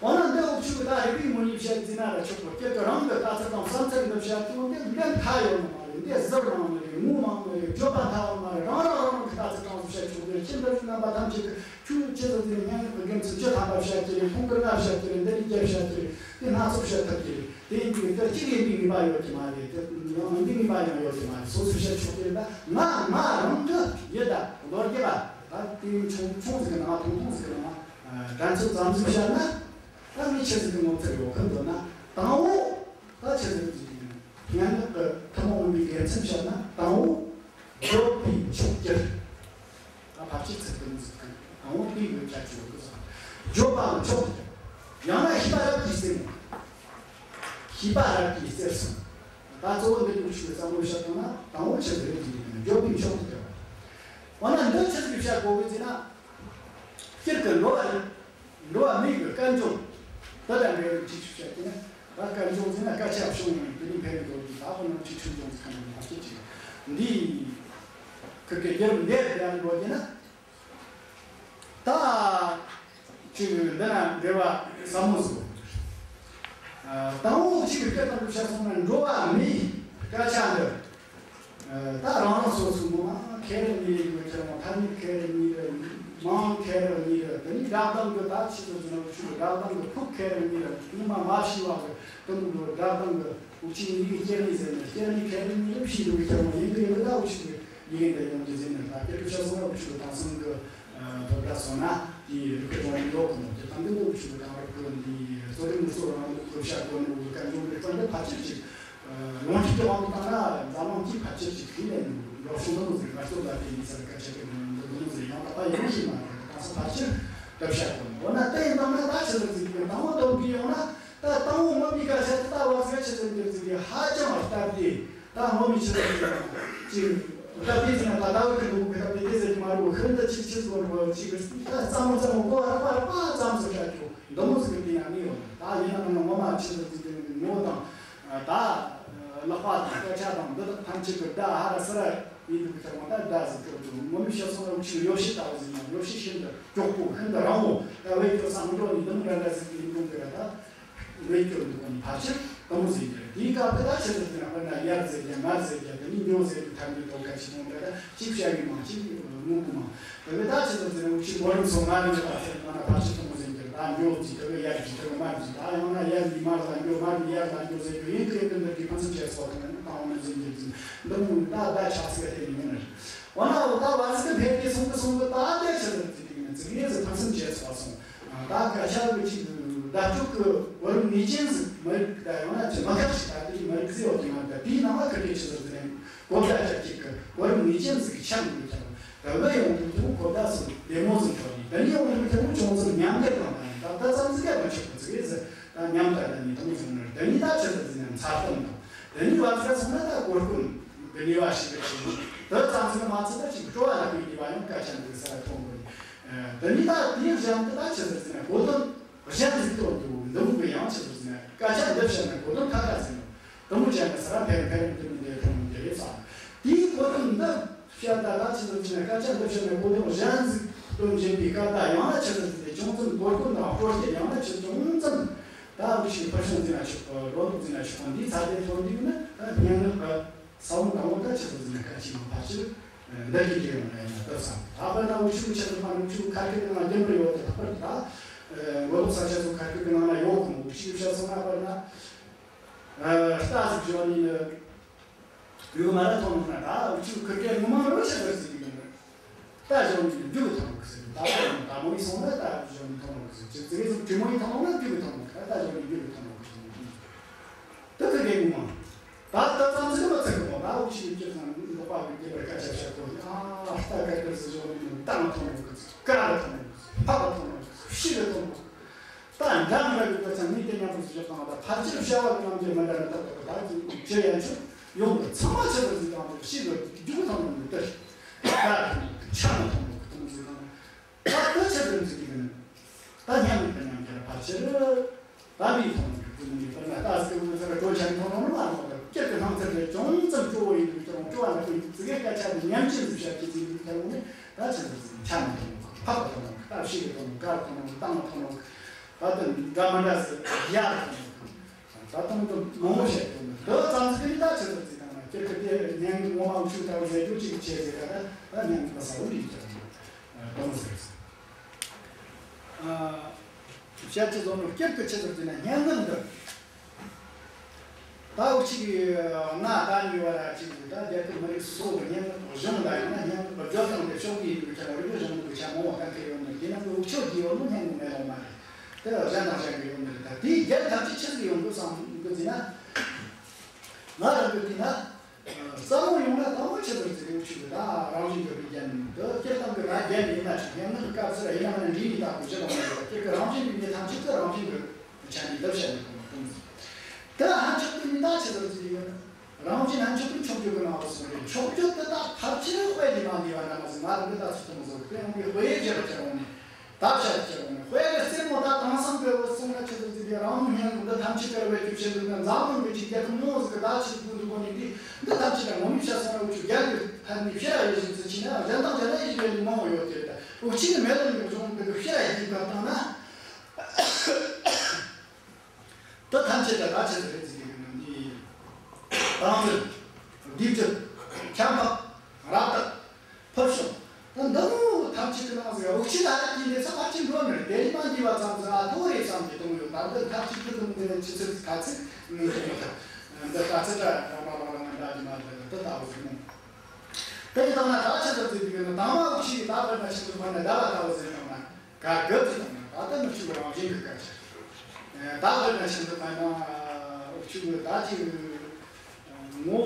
འོ་ན་འདི་འུ་ཆོས་ད་རིག་པའི་ངོས་ནས་བཤད་ཟེར་ན་ར་ཆོག་གི། སྤྱིར་དུ་རང་གི་ལྟ་ཚུལ་དང་བསམ་ཚུལ་འདི་བཤད་དུས་འདི་འདི་མཐའ་ཡོད་ནི་མ་རེད། འདི་ཟུར་མང་ནི་རེད། ངོ་མང་ནི་རེད། བརྗོད་པ་མཐའ་ཡོད་མ་རེད། རང་རང་རང་རང་གི་ལྟ་ཚུལ་གྲངས་སུ་བཤད་ཆོག་གི། ཁྱེད་འདི་རྣམ་པ་ཐམས་ཅད་ཀྱི་ཁྱོད་ཆི་ཟིག་ཟེར། སྙན་ངག་གི་དགེ་མཚན་བཅུ་ཐམ་པ་བཤད་ཀྱི་རེད། ཁོང་གིས་ལྔ་བཤད་ཀྱི་རེད། འདི་ནས་བརྒྱད་བཤད་ཀྱི་རེད། དེ་སྣ་ཚོགས་བཤད་ཐུབ་ཀྱི་རེད། དེ་ཡིན་དུས་དེ་གཅིག་ཡིན་པའི་ངེས་པ་ཡོད་ཀྱི་མ་རེད། དེ་ཡང་མིན་པའི་ངེས་པ་ཡང་ཡོད་ཀྱི་མ་རེད། སོ་སོས་བཤད་ཆོག་གི་རེད། ད་ང་ང་རང་གི་ཡིད་ད་མདོར་བསྡུས་པ་ད་དེ་ཆུང་ཆུང་ཟིག་གི་ནང་། ཐུང་ཐུང་ཟིག་གི་ནང་། ཨ། དྲན་ཚུལ་ཙམ་ཟིག་བཤད་ན། ད་ངས་ཆི་ཟིག་གི་ངོ་མཚར་ཡོད་གི་འདོད་ན། དང་པོ་ད་ཆི་ཟིག་ཟིག་ཡིན། སྙན་ངག་གི་ཐུན་མོང་མིན་པའི་དགེ་མཚན་བཤད་ན། དང་པོ། བརྗོད་པས་མཆོག་གྱུར། ད་ཕལ་ཆེར་ཚིག་དེ་མོ་ཟིག་གི། དང་པོ་དེ་གི་ཁྱད་ཆོས་ཡོད་གི་བསམ། བརྗོད་པ་མཆོག་ཏུ་གྱུར། ཡང་ན་ཤེས་པ་རབ་ཀྱིས་གསལ་ནས། ཤེས་པ་རབ་ཀྱིས་གསལ་སོང་། ད་གཙོ་བོ་འདི་འདུག་ཆུ་བསམ་བློ་བཤད་བཏང་ན། དང་པོ་ཆི་ཟིག་རེད་ཟེར་གི་ཡིན། བརྗོད་པས་མཆོག་ཏུ་གྱུར། འོ་ན་འདི་ཆི་ཟིག་བཤད་དགོས་གི་ཟེར་ན། སྤྱིར་གི་འགྲོ་བ་རིགས། འགྲོ་བ་མིའི་གི་སྐད་འབྱུང་། དེ་དང་འབྲེལ་བའི་ཅིག་ཞིག་བཤད་དེ་ན། ད་སྐད་འབྱུང་ཟེར་ན་སྐད་ཆ་བྱུང་ནས་དེ་ནས་འཕེལ་འགྲོ་གི། ད་ཁོ་ན་ཅིག་ཁྲིམས་སྦྱོང་ཟེར་ཁ་ནས་ཕལ་ཆེར་ཅིག་འདི་ཁུར་གི་རྒྱབ་འདེད་ཡང་འགྲོ་རྒྱུ་ན། ད་ཅིག་འདི་ན་འབྲེལ་བ་ཟབ་མོ་ཟིག་ཨ། དང་པོ་ཅིག་གི་སྐད་དང་བཤད་སོང་ན། འགྲོ་བ་མིའི་སྐད་ཆ་འདི། ཨ། ད་རང་རང་སོ་སོའི་ངོ་མ་ཁེར་གཉིས་རེད་ཁྱེར་ཡོང་། ཐ་སྙད་ཁེར་གཉིས་རེད། མིང་ཁེར་གཉིས་རེད། དེ་ནས་སྒྲ་གདངས་ཀྱི་ད་ཆི་ཟིག་ཟེར་ན། འུ་ཆོའི་སྒྲ་གདངས་ཀྱི་ཕུགས་ཁེར་གཉིས་རེད། སྔོན་མ་མ་ཕྱིས་པ་གི་དེ་མོ་གི་སྒྲ་གདངས་ཀྱི། འུ་ཆོའི་ཡི་གེ་སྐྱེ་གནས་ཟེར་ནས། སྐྱེ་གནས་ཁེར་གཉིས་རེད། ཕྱིས་འགྲོ་གི་ཁྱེར་ཡོང་། ཡིན་གི་ཡིན་གི། ད་འུ་ཆོའི་ཡི་གེ་འདི་ཡོང་རྒྱུ་ཟེར་ནས། ད་སྐད་ཆ་སོང་ན་འུ་ཆོའི་དེང་སང་གི་ཨ། དོ་བདག་སོང་ན་དེའི་རིག་པའི་གཞུང་ལུགས་ཡོད་གི་མོ། དེ་དང་དེ་འདྲ་འུ་ཆོའི་དེང་རབས་ཀྱི་འདི་རྩོད་རིག་ངོ་སོ་རང་ལུགས་ཀྱི་བཤད་གོ་ནོ་གི་སྐད་འབྱུང་རིག་པ་འདི་ཕལ་ཆེར་ཅིག་ཨ། ལུང་གཅིག་གི་དབང་དུ་བཏང་ན་འཛམ་གླིང་གི་ཕལ་ཆེར་ཅིག་གིས་ལེན་ནོ་འགྲོ་སོང་འདི་མོ་ཟིག་ངལ་རྩོལ་ལ་བརྟེན་ནས་ཟེར། སྐད་ཆ་གི་འདི་མོ་ཟིག་ཡང་དག་པ་ཡིན་ཞིག་མ་རེད། དེང་སང་ཕལ་ཆེར་དེ་བཤད་གོ་ནོ། འོ་ན་དེ་ཡིན་དང་ན་ད་ཆི་ཟིག་ཟིག་གི་དང་པོ་དོན་གྱི་ཡོང་ན། ད་དང་པོ་ངོ་མའི་སྐད་ཆ་དེ་ད་བ་ཟིག་ཆི་ཟིག་འདིར་ཟིག་གི་ཧ་ཅང་སྟབས་བདེ། ད་ངོ་མའི་ཆི་ཟིག་ཟིག་ཅིག་སྟབས་བདེ་ཟིག་ན། ད་ད་བར་གི་འདུག་གི་སྟབས་བདེ་དེ་ཟེར་གི་མ་རེད། ཤིན་ཏུ་ཅིག་ཆི་ཟིག་རེད། ཅིག་ད་རྩ་མོ་རྩ་མོ་གོ་རགས་པ་རགས་པ་ཙམ་ཟིག་བཤད་རྒྱུ་འདི་མོ་ཟིག་གི་དེ་ཡང་མི་ཡོང་། ད་ཡིན་ན་མིན་ན་ངོ་མ་ཆི་ཟིག་ཟིག་གི་ངོ་དང་ད་ལག་པ་དང་སྐད་ཆ་དང་འདི་དག་ཐམས་ཅད་གི་ད་ཧ་ར་སི་ར་ཡིན་འདུག་གི། ད་ངོ་ད་ད་ཟིག་གི་འདུག་ངོ་མའི་བཤད་སོང་ན་འུ་ཆོའི་ཡོ་བྱད་ལྟ་བུ་ཟིག་ཡིན་ན། ཡོ་བྱད་ཤིན་ཏུ་མགྱོགས་པོ་ཤིན་ཏུ་རིང་བོ། ད་བེད་སྤྱོད་ས་མི་འགྲོ་ནི་འདི་མོ་འདྲ་འདྲ་ཟིག་ཡིན་འདུག་གི་ར། ད་བེད་སྤྱོད་འདུག་གོ་ནི་ཕལ་ཆེར་དེ་མོ་ཟིག་རེད། དེའི་སྐབས་དེ་ད་ཆི་ཟེར་ཟེར་ན། དཔེར་ན་ཡར་ཟེར་རྒྱུ་མར་ཟེར་རྒྱུ། དེ་ནས་མྱོ་ཟེར་རྒྱུ། ཐ་སྙད་དོ་ག་ཆི་མོ་འདྲ། ད་གཅིག་བཤད་གི་མང་། གཅིག་ངུ་གི་མང་། དེ་གི་ད་ཆི་ཟེར་ཟེར་ན། འུ་ཆོའི་གོ་རིམ་སོགས་མ་རིག་པ་ཟེར་ན་ཕལ་ཆེར་དེ་མོ་ཟིག་རེད། ད་མྱོ་ཟེར་དེ་གི་ཡར་ཟེར། དེ་གི་མར་ཟེར། ད་ཡང་ན་ཡར་ནས་མར་ལ་མྱོ། མར་ནས་ཡར་ལ་མྱོ་ཟེར་རྒྱུ་ཡིན་གི། ཡིན་གི་འདི་གི་ཕུན་སུམ་ཇེ་ཚོགས་དང་ནི་དང་མི་ཟིན་གྱི་ཟིན། འདི་མོ་ད་ད་ཆ་ཚིག་དེ་ནི་མིན་ནི། འོ་ན་འོ་ད་བར་ཟིག་འཕེལ་ཏེ་སོང་གི་སོང་གི། ད་དེ་ཆི་ཟེར་ཟེར་དེ་གི་ནི་ཙིག་རེ་ཟིག་ཕུན་སུམ་ཇེ་ཚོགས་སོང་། ད་སྐད་ཆ་གི་ཅིག་བརྡ་སྤྲོད་གི་གོ་རིམ་ངེས་ཅན་ཟིག་མི་རིགས། ད་ཡང་ན་ཅིག་མི་ཁག་ཅིག་ད་དེ་མི་རིགས་ཟིག་ཡོད་གི་མ་རེད། ད་དེའི་ནང་ལ་ཁི་དེ་ཆི་ཟེར་ཟེར་ན་གོ་བརྡ་སྤྲད་ཅིག་གི་གོ་རིམ་ངེས་ཅན་ཟིག་ཆགས་འདུག་ཀྱང་། ད་བུད་ཡོང་དུས་ཐུག་གོ་བརྡ་ཟིག་བདེ་མོ་ཟིག་འཕྲོད་ནས། ད་ནི་ཡོང་དུས་ཐུག་ཅུང་ཙམ་ཉམས་རྒུད་བཏང་བ་ཡིན། ད་ད་ཙམ་ཟིག་ག་མི་ཆོག་གི་ཟིག་ཟེར། ད་ཉམས་དག་ད་ནི་དེ་མོ་ཟིག་ནི། ད་ནི་ད་ཆི་ཟེར་ཟེར་ན་མཚར་གཏམ་དང་། ད་ནི་བར་ཟིག་སོང་ན་ད་གོ་སྐོན་གི་ནུས་པ་ཞིག་གི་ཆེད་དུ། ད་ཙམ་ཟིག་མ་ཚད་ད་ཅིག་སྤྲོ་བ་ལ་གི་ནུས་པ་ཡང་སྐད་ཆ་འདི་ས་ཐོན་དགོས། ཨ། ད་ནི་ད་དེའི་གཞན་དུ་ད་ཆི་ཟེར་ཟེར་ན་གོ་དོན་གཞན་ཟིག་སྟོན་རྒྱུ་འདི་མོ་གི་ཡང་ཆི་ཟེར་ཟེར་ན་སྐད་ཆ་འདི་བཤད་ན་གོ་དོན་ཁ་ཁ་ཟིག་ནོ། དེ་མོ་བྱས་ན་ས་ར་འཕེལ་འཕེལ་འདི་མི་འདི་ཐོན་འདི་རེད་ས། དེའི་གོ་དོན་འདི་བཤད་ད་ད་ཆི་ཟེར་ཟེར་ན་སྐད་ཆ་འདི་བཤད་ན་གོ་དོན་གཞན་ཟིག་སྟོན་བཞིན་པའི་སྐབས། ད་ཡང་ན་ཆི་ཟེར་ཟེར་ན་ཅུང་ཙམ་གོ་སྐོན་དང་སྤྲོ་སྐྱིད། ཡང་ན་ཆི་ཅུང་ཙམ་ད་འུ་ཆོས་ཕུལ་བྱུང་ཟེར་ན་ཆོག་གི། རོ་ལུག་ཟེར་ན་ཆོག་གི། འདིའི་ཚད་དེ་ཐོན་དུས་ནི་ད་སྙན་ངག་གི་ས་བོན་དང་པོ་ད་ཆི་ཟེར་ཟེར་ན་སྐད་ཅིག་མ་ཕལ་ཆེར་འདི་གི་རྒྱུ་ཡང་ན་ཡང་ན་ད་བསམ། ད་དཔེར་ན་འུ་ཆོའི་ཆེད་དུ་མ་འུ་ཆོའི་ཁ་སྐད་ནང་རྒྱུན་པར་ཡོད་དེ། ལྷག་པར་དུ་ད་ ཨ། མགོ་ལོག་ས་ཆ་ཚོ་ཁ་སྐད་གི་ནང་ན་ཡོད་གི་མོ། ཅིག་བཤད་སོང་ན་བར་ན། ཨ། རྟ་ཟིག་བཞོན་ནི་ནི་ཡོད་མ་ར་མཐོང་ན། ད་འུ་ཆོ་ཁུར་གེ་ངོ་མ་རོ་ཆེ་ཟེར་ཟིག་ཡིན་ནི། རྟ་བཞོན་ནི་རྒྱུག་གི་མཐོང་གི་ཟེར། ད་ད་མོ་ཡིན་སོང་ན་རྟ་བཞོན་ནི་མཐོང་གི་ཟེར། ཅིག་ཙི་གེ་ཟིག་དྲི་མོ་ཡིན་མཐོང་ན་རྒྱུག་གི་མཐོང་གི། རྟ་བཞོན་ནི་རྒྱུག་གི་མཐོང་གི་ཟེར། ད་ཁུར་གེ་ངོ་མ། ད་ལྟ་ཙམ་ཟིག་མ་ཚད་གི་མོ། ད་འུ་ཆོ་ཡུལ་སྤྱིར་བཏང་ལོག་པ་གི་རྒྱུད་པར་སྐད་ཆ་བཤད་གོ་ནི། ཨ། རྟ་ཁུར་གེ་ཟིག་བཞོན་ནི་རྟ་མ་མཐོང་གི། ཀ་ར་མཐོང་གི། ཕག་མཐོང་གི། ཤིང་མཐོང་གི། ད་འདྲ་མི་འདྲ་གི་སྐད་ཆ་ངས་དེ་མཉམ་དུ་བཤད་བཏང་། ད་ཕལ་ཆེར་བྱ་བ་གི་རྣམ་འགྱུར་མི་འདྲ་ནི་ཏག་ཏག་གི། ད་ཅི་ཅི་ཡན་ཆོད་ཡོང་གི། ཚང་མ་ཆི་ཟིག་ཟིག་དང་དེ་ཤིག་གི་རྒྱུག་ཐང་ནང་དུ་དེར་ད་ཆ་མ་ཐོང་གི་ཐོང་ཟིག་དང་། ད་དེ་ཆི་ཟིག་ཟིག་གི་ནི། ད་སྙམ་གི་སྙམ་གྱི་ཕལ་ཆེར་ད་མི་ཐོང་གི། དེ་ནི་ཕར་ན་ད་སྐྱེ་བོ་ཚོ་གྲོ་ཆ་ནི་ཐོང་ནོ་མ་རེད། ད་སྐྱེ་གི་སྣང་ཚུལ་དེ་ཅུང་ཙམ་སྤྲོ་བོ་ཡིན་དུས་ཀྱང་སྤྲོ་བ་ནི་ཁོ་ཡིན་ཙི་གེ་སྐད་ཆ་དེ་ཉམས་ཅན་ཟིག་བཤད་ཀྱི་ཟིག་ཡིན་ཀྱང་ནི། ད་ཆི་ཟིག་ཟིག་ཆ་མ་ཐོང་གི། ཕག་གི་ཐོང་ནོ། ད་ཤིག་གི་ཐོང་ནོ། ཀ་གི་ཐོང་ནོ། སྟག་གི་ཐོང་ནོ། ད་དུང་འདྲ་མི་འདྲ་ཟེར་ཡར་ཐོན་ནས། ད་དུང་དུ་མང་བོ་བཤད་དོན་འདི་ཙམ་ཟིག་གིས་ད་ཆི་ཟིག་ཟིག་དང་ན། སྤྱིར་གི་དེ་སྙན་ངོ་མ་འུ་ཆོ་ལྟ་བུ་ཟེར་རྒྱུ་ཅིག་ཆེ་ཟེར་ག་ད། ད་སྙན་ངོ་ས་འུ་ལི་ཅིག་དང་དུང་ཟེར་ཟེར། ཨ། བཤད་ཀྱི་བཟོ་ནོ་སྤྱིར་གི་ཆི་ཟིག་ཟིག་ན། སྙན་ངག་འདི། ད་འུ་ཆོ་གི་ང་ད་ཉེ་བ་ར་ཅིག་ད་རྒྱ་གར་མི་རིགས་སོ་སོ་གི་སྙན་ངག་གཞུང་ད་ཡིན་ན། སྙན་ངག་གི་སྦྱོར་སྟངས་དེ་ཕྱོགས་གི་ཡིན་དུས་ཀྱང་རིག་པའི་གཞུང་ལུགས་ཀྱི་ཆ་མང་བ་གཏན་འཁེལ་ཡོད་ནི། དེ་ནང་གི་འུ་ཆོ་གི་ཡོད་ནོ་སྙན་ངག་མེད་ལོ་མ་རེད། དེ་གཞན་དང་གཞན་གི་ཡོད་ནི་རེད། ད་དེའི་རྒྱན་ཐམས་ཅད་ཆི་ཟིག་ཡོང་དགོས་བསམ་གི་ཟེར་ན། ང་རང་གི་དེ་ན་རྩ་བ་ཡོང་ན་དང་པོ་ཆི་ཟིག་ཟེར་རེ་འུ་ཆོ་གི་ད་རང་བཞིན་གྱི་རྒྱན་འདི། སྤྱིར་བཏང་གི་ང་རྒྱན་ཡིན་ན་ཆོག། སྙན་ངག་གི་སྐབས་སུ་ར་ཡིན་ན་མིན་ན་འདྲིས་ནས་ད་གོ་ཆོད་པ་མ་རེད། སྤྱིར་གི་རང་བཞིན་གྱི་མི་ཐམས་ཅད་ཀྱི་རང་བཞིན་གྱི་ཆ་ནས་འདི་བཤད་ནས་གོ་མ་གཏོང་ཟིག། དེ་ལ་ཕན་ཆད་དུ་ནི་ད་ཆི་ཟིག་ཟེར་ཡོད། རང་བཞིན་ཕན་ཆད་དུ་མཆོག་གྱུར་གྱི་ནང་དུ་གསུངས་རེད། མཆོག་གྱུར་དེ་དག་ཕལ་ཆེར་དཔེ་ལས་མ་འདས་པ་འདྲ་མོ་ཟིག། ང་རང་གི་ད་ཚོད་ཐུང་ཟིག་དཔེ་ཡང་གི་དཔེ་བཞག་ཁྱེར་འོང་ནས། ད་བཤད་ཁྱེར་འོང་ནས། དཔེ་ལས་རྩེད་མོ་ད་དེང་སང་གི་བུ་སོང་ན་ཆི་ཟིག་ཟེར་དེ། རང་ལུགས་སྙན་ངག་འདི་ཐམས་ཅད་དཔེ་བེད་སྤྱོད་བྱེད་འདུག་ན། འཛམ་གླིང་གི་ཅིག་རྒྱལ་ཁབ་མང་ཟིག་གི་ད་ཆི་ཟིག་འདུག་གོ་ནས། འདི་འདི་ཐམས་ཅད་ད་ངོ་མས་བཤད་སོང་ན་འུ་ཆོ་རྒྱལ་གི་ཐད་ནས་ཕྱིར་ར་ཡེ་ཞིག་ཟིག་བྱས་ན། གཞན་དང་གཞན་ལ་ཡེ་ཞིག་ཡོད་ནི་མང་བོ་ཡོད་དེ། ད་འུ་ཆོ་གི་མེ་ལོང་གི་གཞུང་འདི་གི་ཕྱིར་ར་ཡེ་ཞིག་བཀབ་བཏང་ན། དེ་ཐམས་ཅད་ད་ད་ཆི་ཟིག་རེད་ཟེར་གི་ཡོད་ན། འདི་དང་འདོད། སྡིག་སྒྲིབ། ཁྱད་འཕགས། རབ་བརྟགས། ཕུལ་བྱུང་། ད་འདི་མོ་ཐམས་ཅད་ཀྱི་ནང་ཟིག་འུ་ཆོ་ལ་ཡིན་ནས་ཚ་ཕལ་ཆེར་འགྲོ་ནི་རེད། དེ་རིང་མ་འདི་བ་ཙམ་ཟིག་ཨ་ཐོ་རེ་ཙམ་གྱི་གཏོང་ཡོད། ད་འདི་ཐམས་ཅད་ཀྱི་ནང་འདི་ཆི་ཚིག་ཁ་ཚིག་ངོས་ཀྱི་ཡོད། འདི་ཁ་ཚིག་ད་ར་མ་ར་མ་ར་ང་འདྲ་གི་མ་རེད། འདི་ལྟ་བུ་ཟིག་མོ། དེ་ཡིན་དང་ན་ད་ཆི་ཟིག་ཟེར་གི་ཡོད་ན། དང་མ་འུ་ཆོ་ད་བར་ན་ཆི་ཟིག་བར་ན་ཟླ་བ་ལྟ་བུ་ཟིག་དང་ན། ག་གི་ཟིག་དང་ན། ད་ལྟ་ནུབ་ཕྱོགས་རང་བཞིན་གྱི་སྐད་ཆ། ཨ། ད་དཔེར་ན་ཆི་འདི་ལྟ་ན། འུ་ཆོ་གི་ད་ཅིག་ངོ་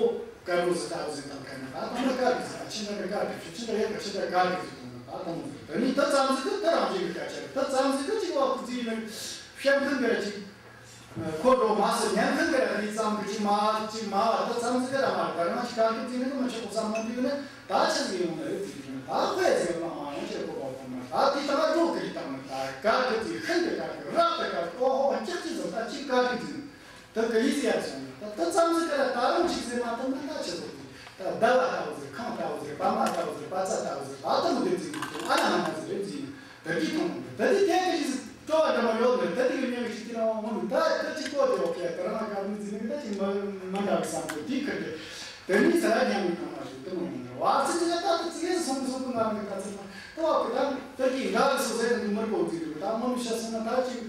དཀར་པོ་ཟིག་ལྟ་བུ་ཟིག་དང་ཁ་ན། ད་དང་ན་དཀར་གི་ཟིག། ཨ། ཆི་འདྲ་གི་དཀར་གི་ཆི་འདྲ་ཡག་གི་ཆི་འདྲ་དཀར་གི་ཟིག་དང་ན། ད་དང་ཟིག་དེ་ནི་ད་ཙམ་ཟིག་གི་ད་རང་བཞིན་གྱི་སྐད་ཆ་རེད། ད་ཙམ་ཟིག་གི་ཅིག་བ་ཁུ་ཟིག་ནི་བཤད་མཁན་གི་ར་ཅིག། ཁོ་འགྲོ་མ་སོང་། ཉན་མཁན་གི་ར་དེ་ཙམ་གི་ཅིག་མ་ཅིག་མ་བ། ད་ཙམ་ཟིག་གི་ར་མ་རེད། ད་རང་ཅིག་དཀར་གི་ཟིག་ནི་གི་མི་ཆོག་གོ་བསམ་མ་འདུག་ནི། ད་ཆི་ཟིག་ཡོང་ནི་རེད་ཟེར་གི་ཡོད་ན། ད་དཔེ་ཟིག་མ་མ་ཡོང་ཅེས་གོ་བ་གོ་ན། ད་དེ་ད་ང་འགྲོ་གི་རེད། ད་ང་ད་དཀར་གི་ཟིག་ཤིན་ཏུ་དཀར་གི་རབ་ཏུ་དཀར་གི། ཨོ་ཧོ། ཅིག་ཅིག་ཟིག་ད་ཅིག་དཀར་གི་ཟིག་ད་ག་ལི་ཟིག་ཡར་སོང་ན། ད་ད་ཙམ་ཟིག་གི་ར་ད་རུང་ཅིག་ཟིག་མ་ཐོན་ན་ད་ཆི་ཟིག་ཟིག། ད་ཟླ་བ་ལྟ་བུ་ཟིག། ཁང་ལྟ་བུ་ཟིག། པདྨ་ལྟ་བུ་ཟིག། པ་ཙ་ལྟ་བུ་ཟིག། ད་དུང་དེ་ཟིག་ཨ་ན་མ་ན་ཟིག་རེད་ཟེར་གི་ཡོད་ན། ད་དེ་ཐོན་ནི་རེད། ད་དེ་དེ་གི་ཟིག་སྤྲོ་བ་འདྲ་མོ་ཡོད་ནི། ད་དེ་གི་མྱི་གི་ཅིག་དེ་ན་འོང་ནི། ད་ད་ཅིག་གོ་དེ་འོ་ཁེ་ད་རང་ག་མི་ཟིག་ནི་ད་ཅིག་མ་མ་འདྲ་བའི་བསམ་ཚུལ་དེ་ཁུར་ཏེ། དེ་ནི་ས་ར་ཉམས་མི་གང་མ་ཞིག་དེ་མོ་ཡོང་ནི། བར་ཚིགས་ཀྱི་ད་ད་ཚིགས་སུ་སོང་སོང་གི་ང་གི་ད་ཚིག་ད་བ་གི་ད་ད་གི་འདྲ་གི་སོ་སོ་ཡང་མི་གོ་གི་འདུག། ད་མོ་མི་ཤ་སོང་ན་ད་ཅིག་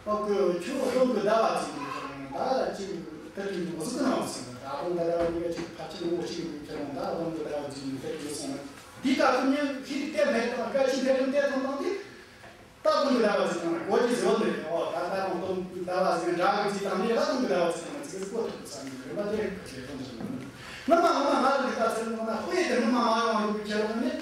བ་གི་ཁྱོད་སྟོང་གི་ཟླ་བ་ཚིག་གི་ཁྱེར་འོང་ད་ཅིག་ད་ཅིག་མོ་ཟིག་གི་ནང་སོང་ན། ད་སྟོང་གི་ཟླ་བ་གཉིས་ཀ་ཅིག་ཕལ་ཆེར་ངོ་གཅིག་གི་ཁྱེར་འོང་། ད་སྟོང་གི་ཟླ་བ་ཚིག་གི་ད་ཅིག་སོང་ན། དེ་ད་ཁོ་ཉིད་ཤི་དེ་མེད་དང་སྐད་ཆ་འདི་རིམ་དེ་ཐོན་དང་དེ། ད་སྟོང་གི་ཟླ་བ་ཚིག་དང་ན་གོ་རྒྱུ་ཟེར་བ་འདི་རེད། ཨོ་ད་ད་རུང་སྟོང་གི་ཟླ་བ་ཟེར་འདྲ་གི་ཚིག་དང་ནི་ད་སྟོང་གི་ཟླ་བ་ཚིག་དང་ན་ཚིག་ཟིག་གོ་ཐུབ་ས་མི་རེད་པ། དེ་རེད་པ། དེ་ཐོན་ཟེར་ན། ངོ་མ་ངོ་མ་ང་རང་གི་ད་ཚེ་ངོ་ན་དཔེ་དེ་ངོ་མ་མ་ཡོང་བ་ཡོང་གི་ཁྱེར་འོང་ནི།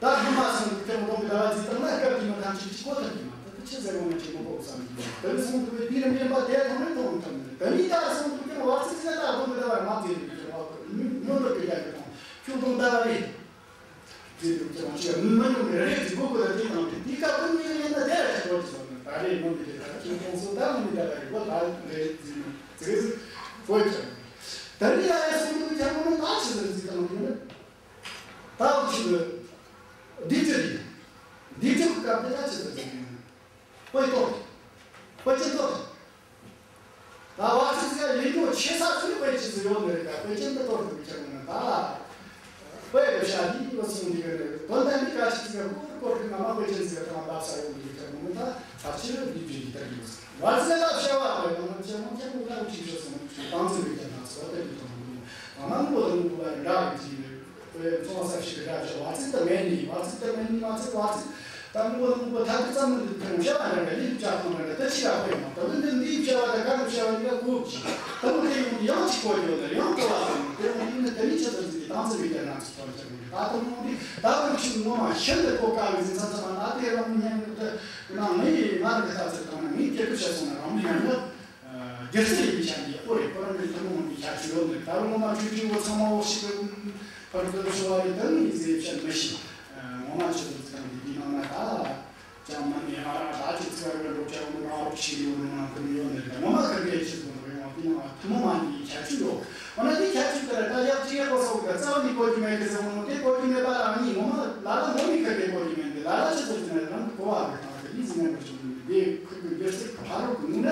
ད་སྔོན་མ་སོང་གི་སྟོང་གི་ཟླ་བ་ཚིག་དང་ན་སྐབས་དེ་མ་ཐམས་ཅད་ཅིག་གོ་ཐུབ་ཀྱི་མ། ད་དེ་ཆི་ཟེར་འོང་ན་ཅིག་མི་གོ་བསམ་གྱི་མ། དེ་ནི་སོང་དུས་དེ་རིམ་རིམ་པ་དེ་ཐོན་རིམ་ཐོན་ཐོན་ནི། ད་ནི་ད་སོང་དུས་ཀྱང་བར་ཚིག་ཟེར་ད་སྟོང་གི་ཟླ་བ་མ་ཟེར་གི་ཁྱེར་འོང་། ཉོན་མོངས་ཀྱི་རྒྱ་གི་ཐོང་ཁྱོད་སྟོང་ཟླ་བ་རེད། ཟེར་དུས་ཀྱང་ཅི་མི་ཉུང་གི་རེད་ཟེར་གོ་གོ་ད་དེ་དང་དེ་དེ་སྐབས་ཀྱི་མྱི་ཡིན་ན་དེ་ར་ཅིག་གོ་ཅི་སོང་ན། ད་རེས་མོ་འདི་དེ་ད་ཁྱིམ་ཁོངས་སུ་ད་མོ་འདི་ད་རེད་གོ་ད་རེད་ཟེར་ནས་ཟེར་ཟེར་གོ་ཅི། ད་རེས་ཡ་ཡ་སོང་དུས་ཀྱང་མོ་ད་ཆི་ཟེར་ཟེར་དང་དེ་ནི། ད་འུ་ཆོ་གི་སྡིག་སྒྲིབ་རེད། སྡིག་སྒྲིབ་ཀྱི་སྐབས་དེ་ད་ཆི་ཟེར་ཟེར་ནས། དཔེ་གཏོར། དཔེ་ཅན་གཏོར། ད་བར་ཚིགས་ཟེར་ཡིན་འགྲོ་ཆེ་ས་ཚུལ་དཔེ་ཅི་ཟིག་ཡོད་ནི་རེད། ད་དཔེ་ཅན་དུ་གཏོར་དུ་བཅར་ན་ད། དཔེ་གི་བྱ་དེ་ སོང་འདི་ག་རེད། དོན་དག་འདི་ག་ཅིག་ཟེར་གོ་གོ་གི་ང་མ་དཔེ་ཅན་ཟེར་དང་བབ་ས་ཡོང་འདི་ག་མོ་ད་ཕལ་ཆེར་འདི་བརྗོད་ཀྱི་ད་ཡོད། བར་ཟེར་ལ་བྱ་བ་དཔེ་དང་བྱ་མོ་ཁྱེད་མོ་ད་འུ་ཅིག་བྱོས་སོང་ཅིག་བཏང་ཚེ་བའི་རྒྱ་ནག་ཚོ་ད་འདི་དང་མོ་ང་མ་མོ་དང་མོ་བ་འདྲ་གི་ཅིག་རེད། དཔེ་ཚོང་ས་ཞིག་གི་འདྲ་བྱ་བ་ཚིག་ད་མེད་ནི་བ་ཚིག་ད་མེད་ནི་མ་ཚིག་བ་ཚིག་ད་མོ་དང་མོ་ད་གི་ཙམ་མི་འདི་ཐོན་བྱ་བ་འདྲ་གི་ལི་བྱ་ཐོང་འདྲ་གི་ད་ཅི་ལ་དཔེ་མ་ད་མི་འདི་འདི་བྱ་བ་ད་ག་རུ་བྱ་བ་འདི་ག་གོ་གི་ད་མོ་དེ་ཡོང་ཡང་ཅིག་གོ་ཡོད་ན་ཡང་གོ་བ་སོང་དེ་མོ་ཡིན་ན་ད་ནི་ཆ་ཚང་ཚིག་གི་བཏང་ཚེ་བའི་རྒྱ་ནག་ཚོ་ཐོན་ཆ་མི་འདི་ད་ད་མོ་འདི་ད་རུ་ཅིག་ངོ་མ་ཤིན་ཏུ་གོ་དཀའ་བའི་ཟིན་ཚ་ཚ་མ་ད་དེ་རང་མི་ཉན་ནི་ད་ང་ངའི་ང་རང་གི་ལྟ་ཚུལ་དང་ན་ངའི་སྐྱེ་སྟོབས་བྱ་སོང་ན་རང་མི་ཉན་ནི། སྒེར་རྩེ་ཡིན་ཆ་འདི་ཨོ་རེད། ཁོ་རང་གི་ཐུན་མོང་མི་ཁྱད་ཆོས་ཡོད་ནི་ད་རུང་ངོ་མ་ཆུང་ཆུང་བོ་ཚང་མ་འོ་ཞིག་གི་བར་དུ་ཤོར་བ་རེད། ད་ནི་ཟེར་བཤད་མི་ཤེས། ངོ་མ་ཆུ་ཚོད་ཙམ་གྱི་འདི་ནང་ན་ད་ཅང་མ་ནི་ཨ་ར་ད་ཅིག་ཚེ་བ་འགྲོ་བྱ་བོ་རང་རོགས་ཤིག་ཡོད་ནི་ནང་དུ་ཡོད་ནི་ད་ངོ་མ་ག་གེ་ཆེ་བོ་རེད། ཡང་དེ་ནང་ཐུན་མོང་མ་ནི་ཁྱད་ཆོས་ཡོད། འོ་ན་དེ་ཁྱད་ཆོས་དེ་ལ་ད་ཡག་ཅིག་ཡག་པོ་སོགས་ཀྱི་རྩ་བ་ནི་གོ་རྒྱུ་མེད་གི་ཟེར་བ་ནོ་དེ་གོ་རྒྱུ་མེད་པ་ལ་ནི་ངོ་མ་ལ་ལ་ངོ་མི་ག་གེ་གོ་རྒྱུ་མེད་འདི་ལ་ལ་ཆུ་ཚོད་ཙམ་ནས་རང་གི་གོ་བ་གི་སྟེང་དུ་ཡིད་ཟིན་ངན་པར་བྱུང་ནི་འདི་ཁུར་གི་སྒེར་རྩེ་གི་ཕ་རོལ་གི་ངུ་ན།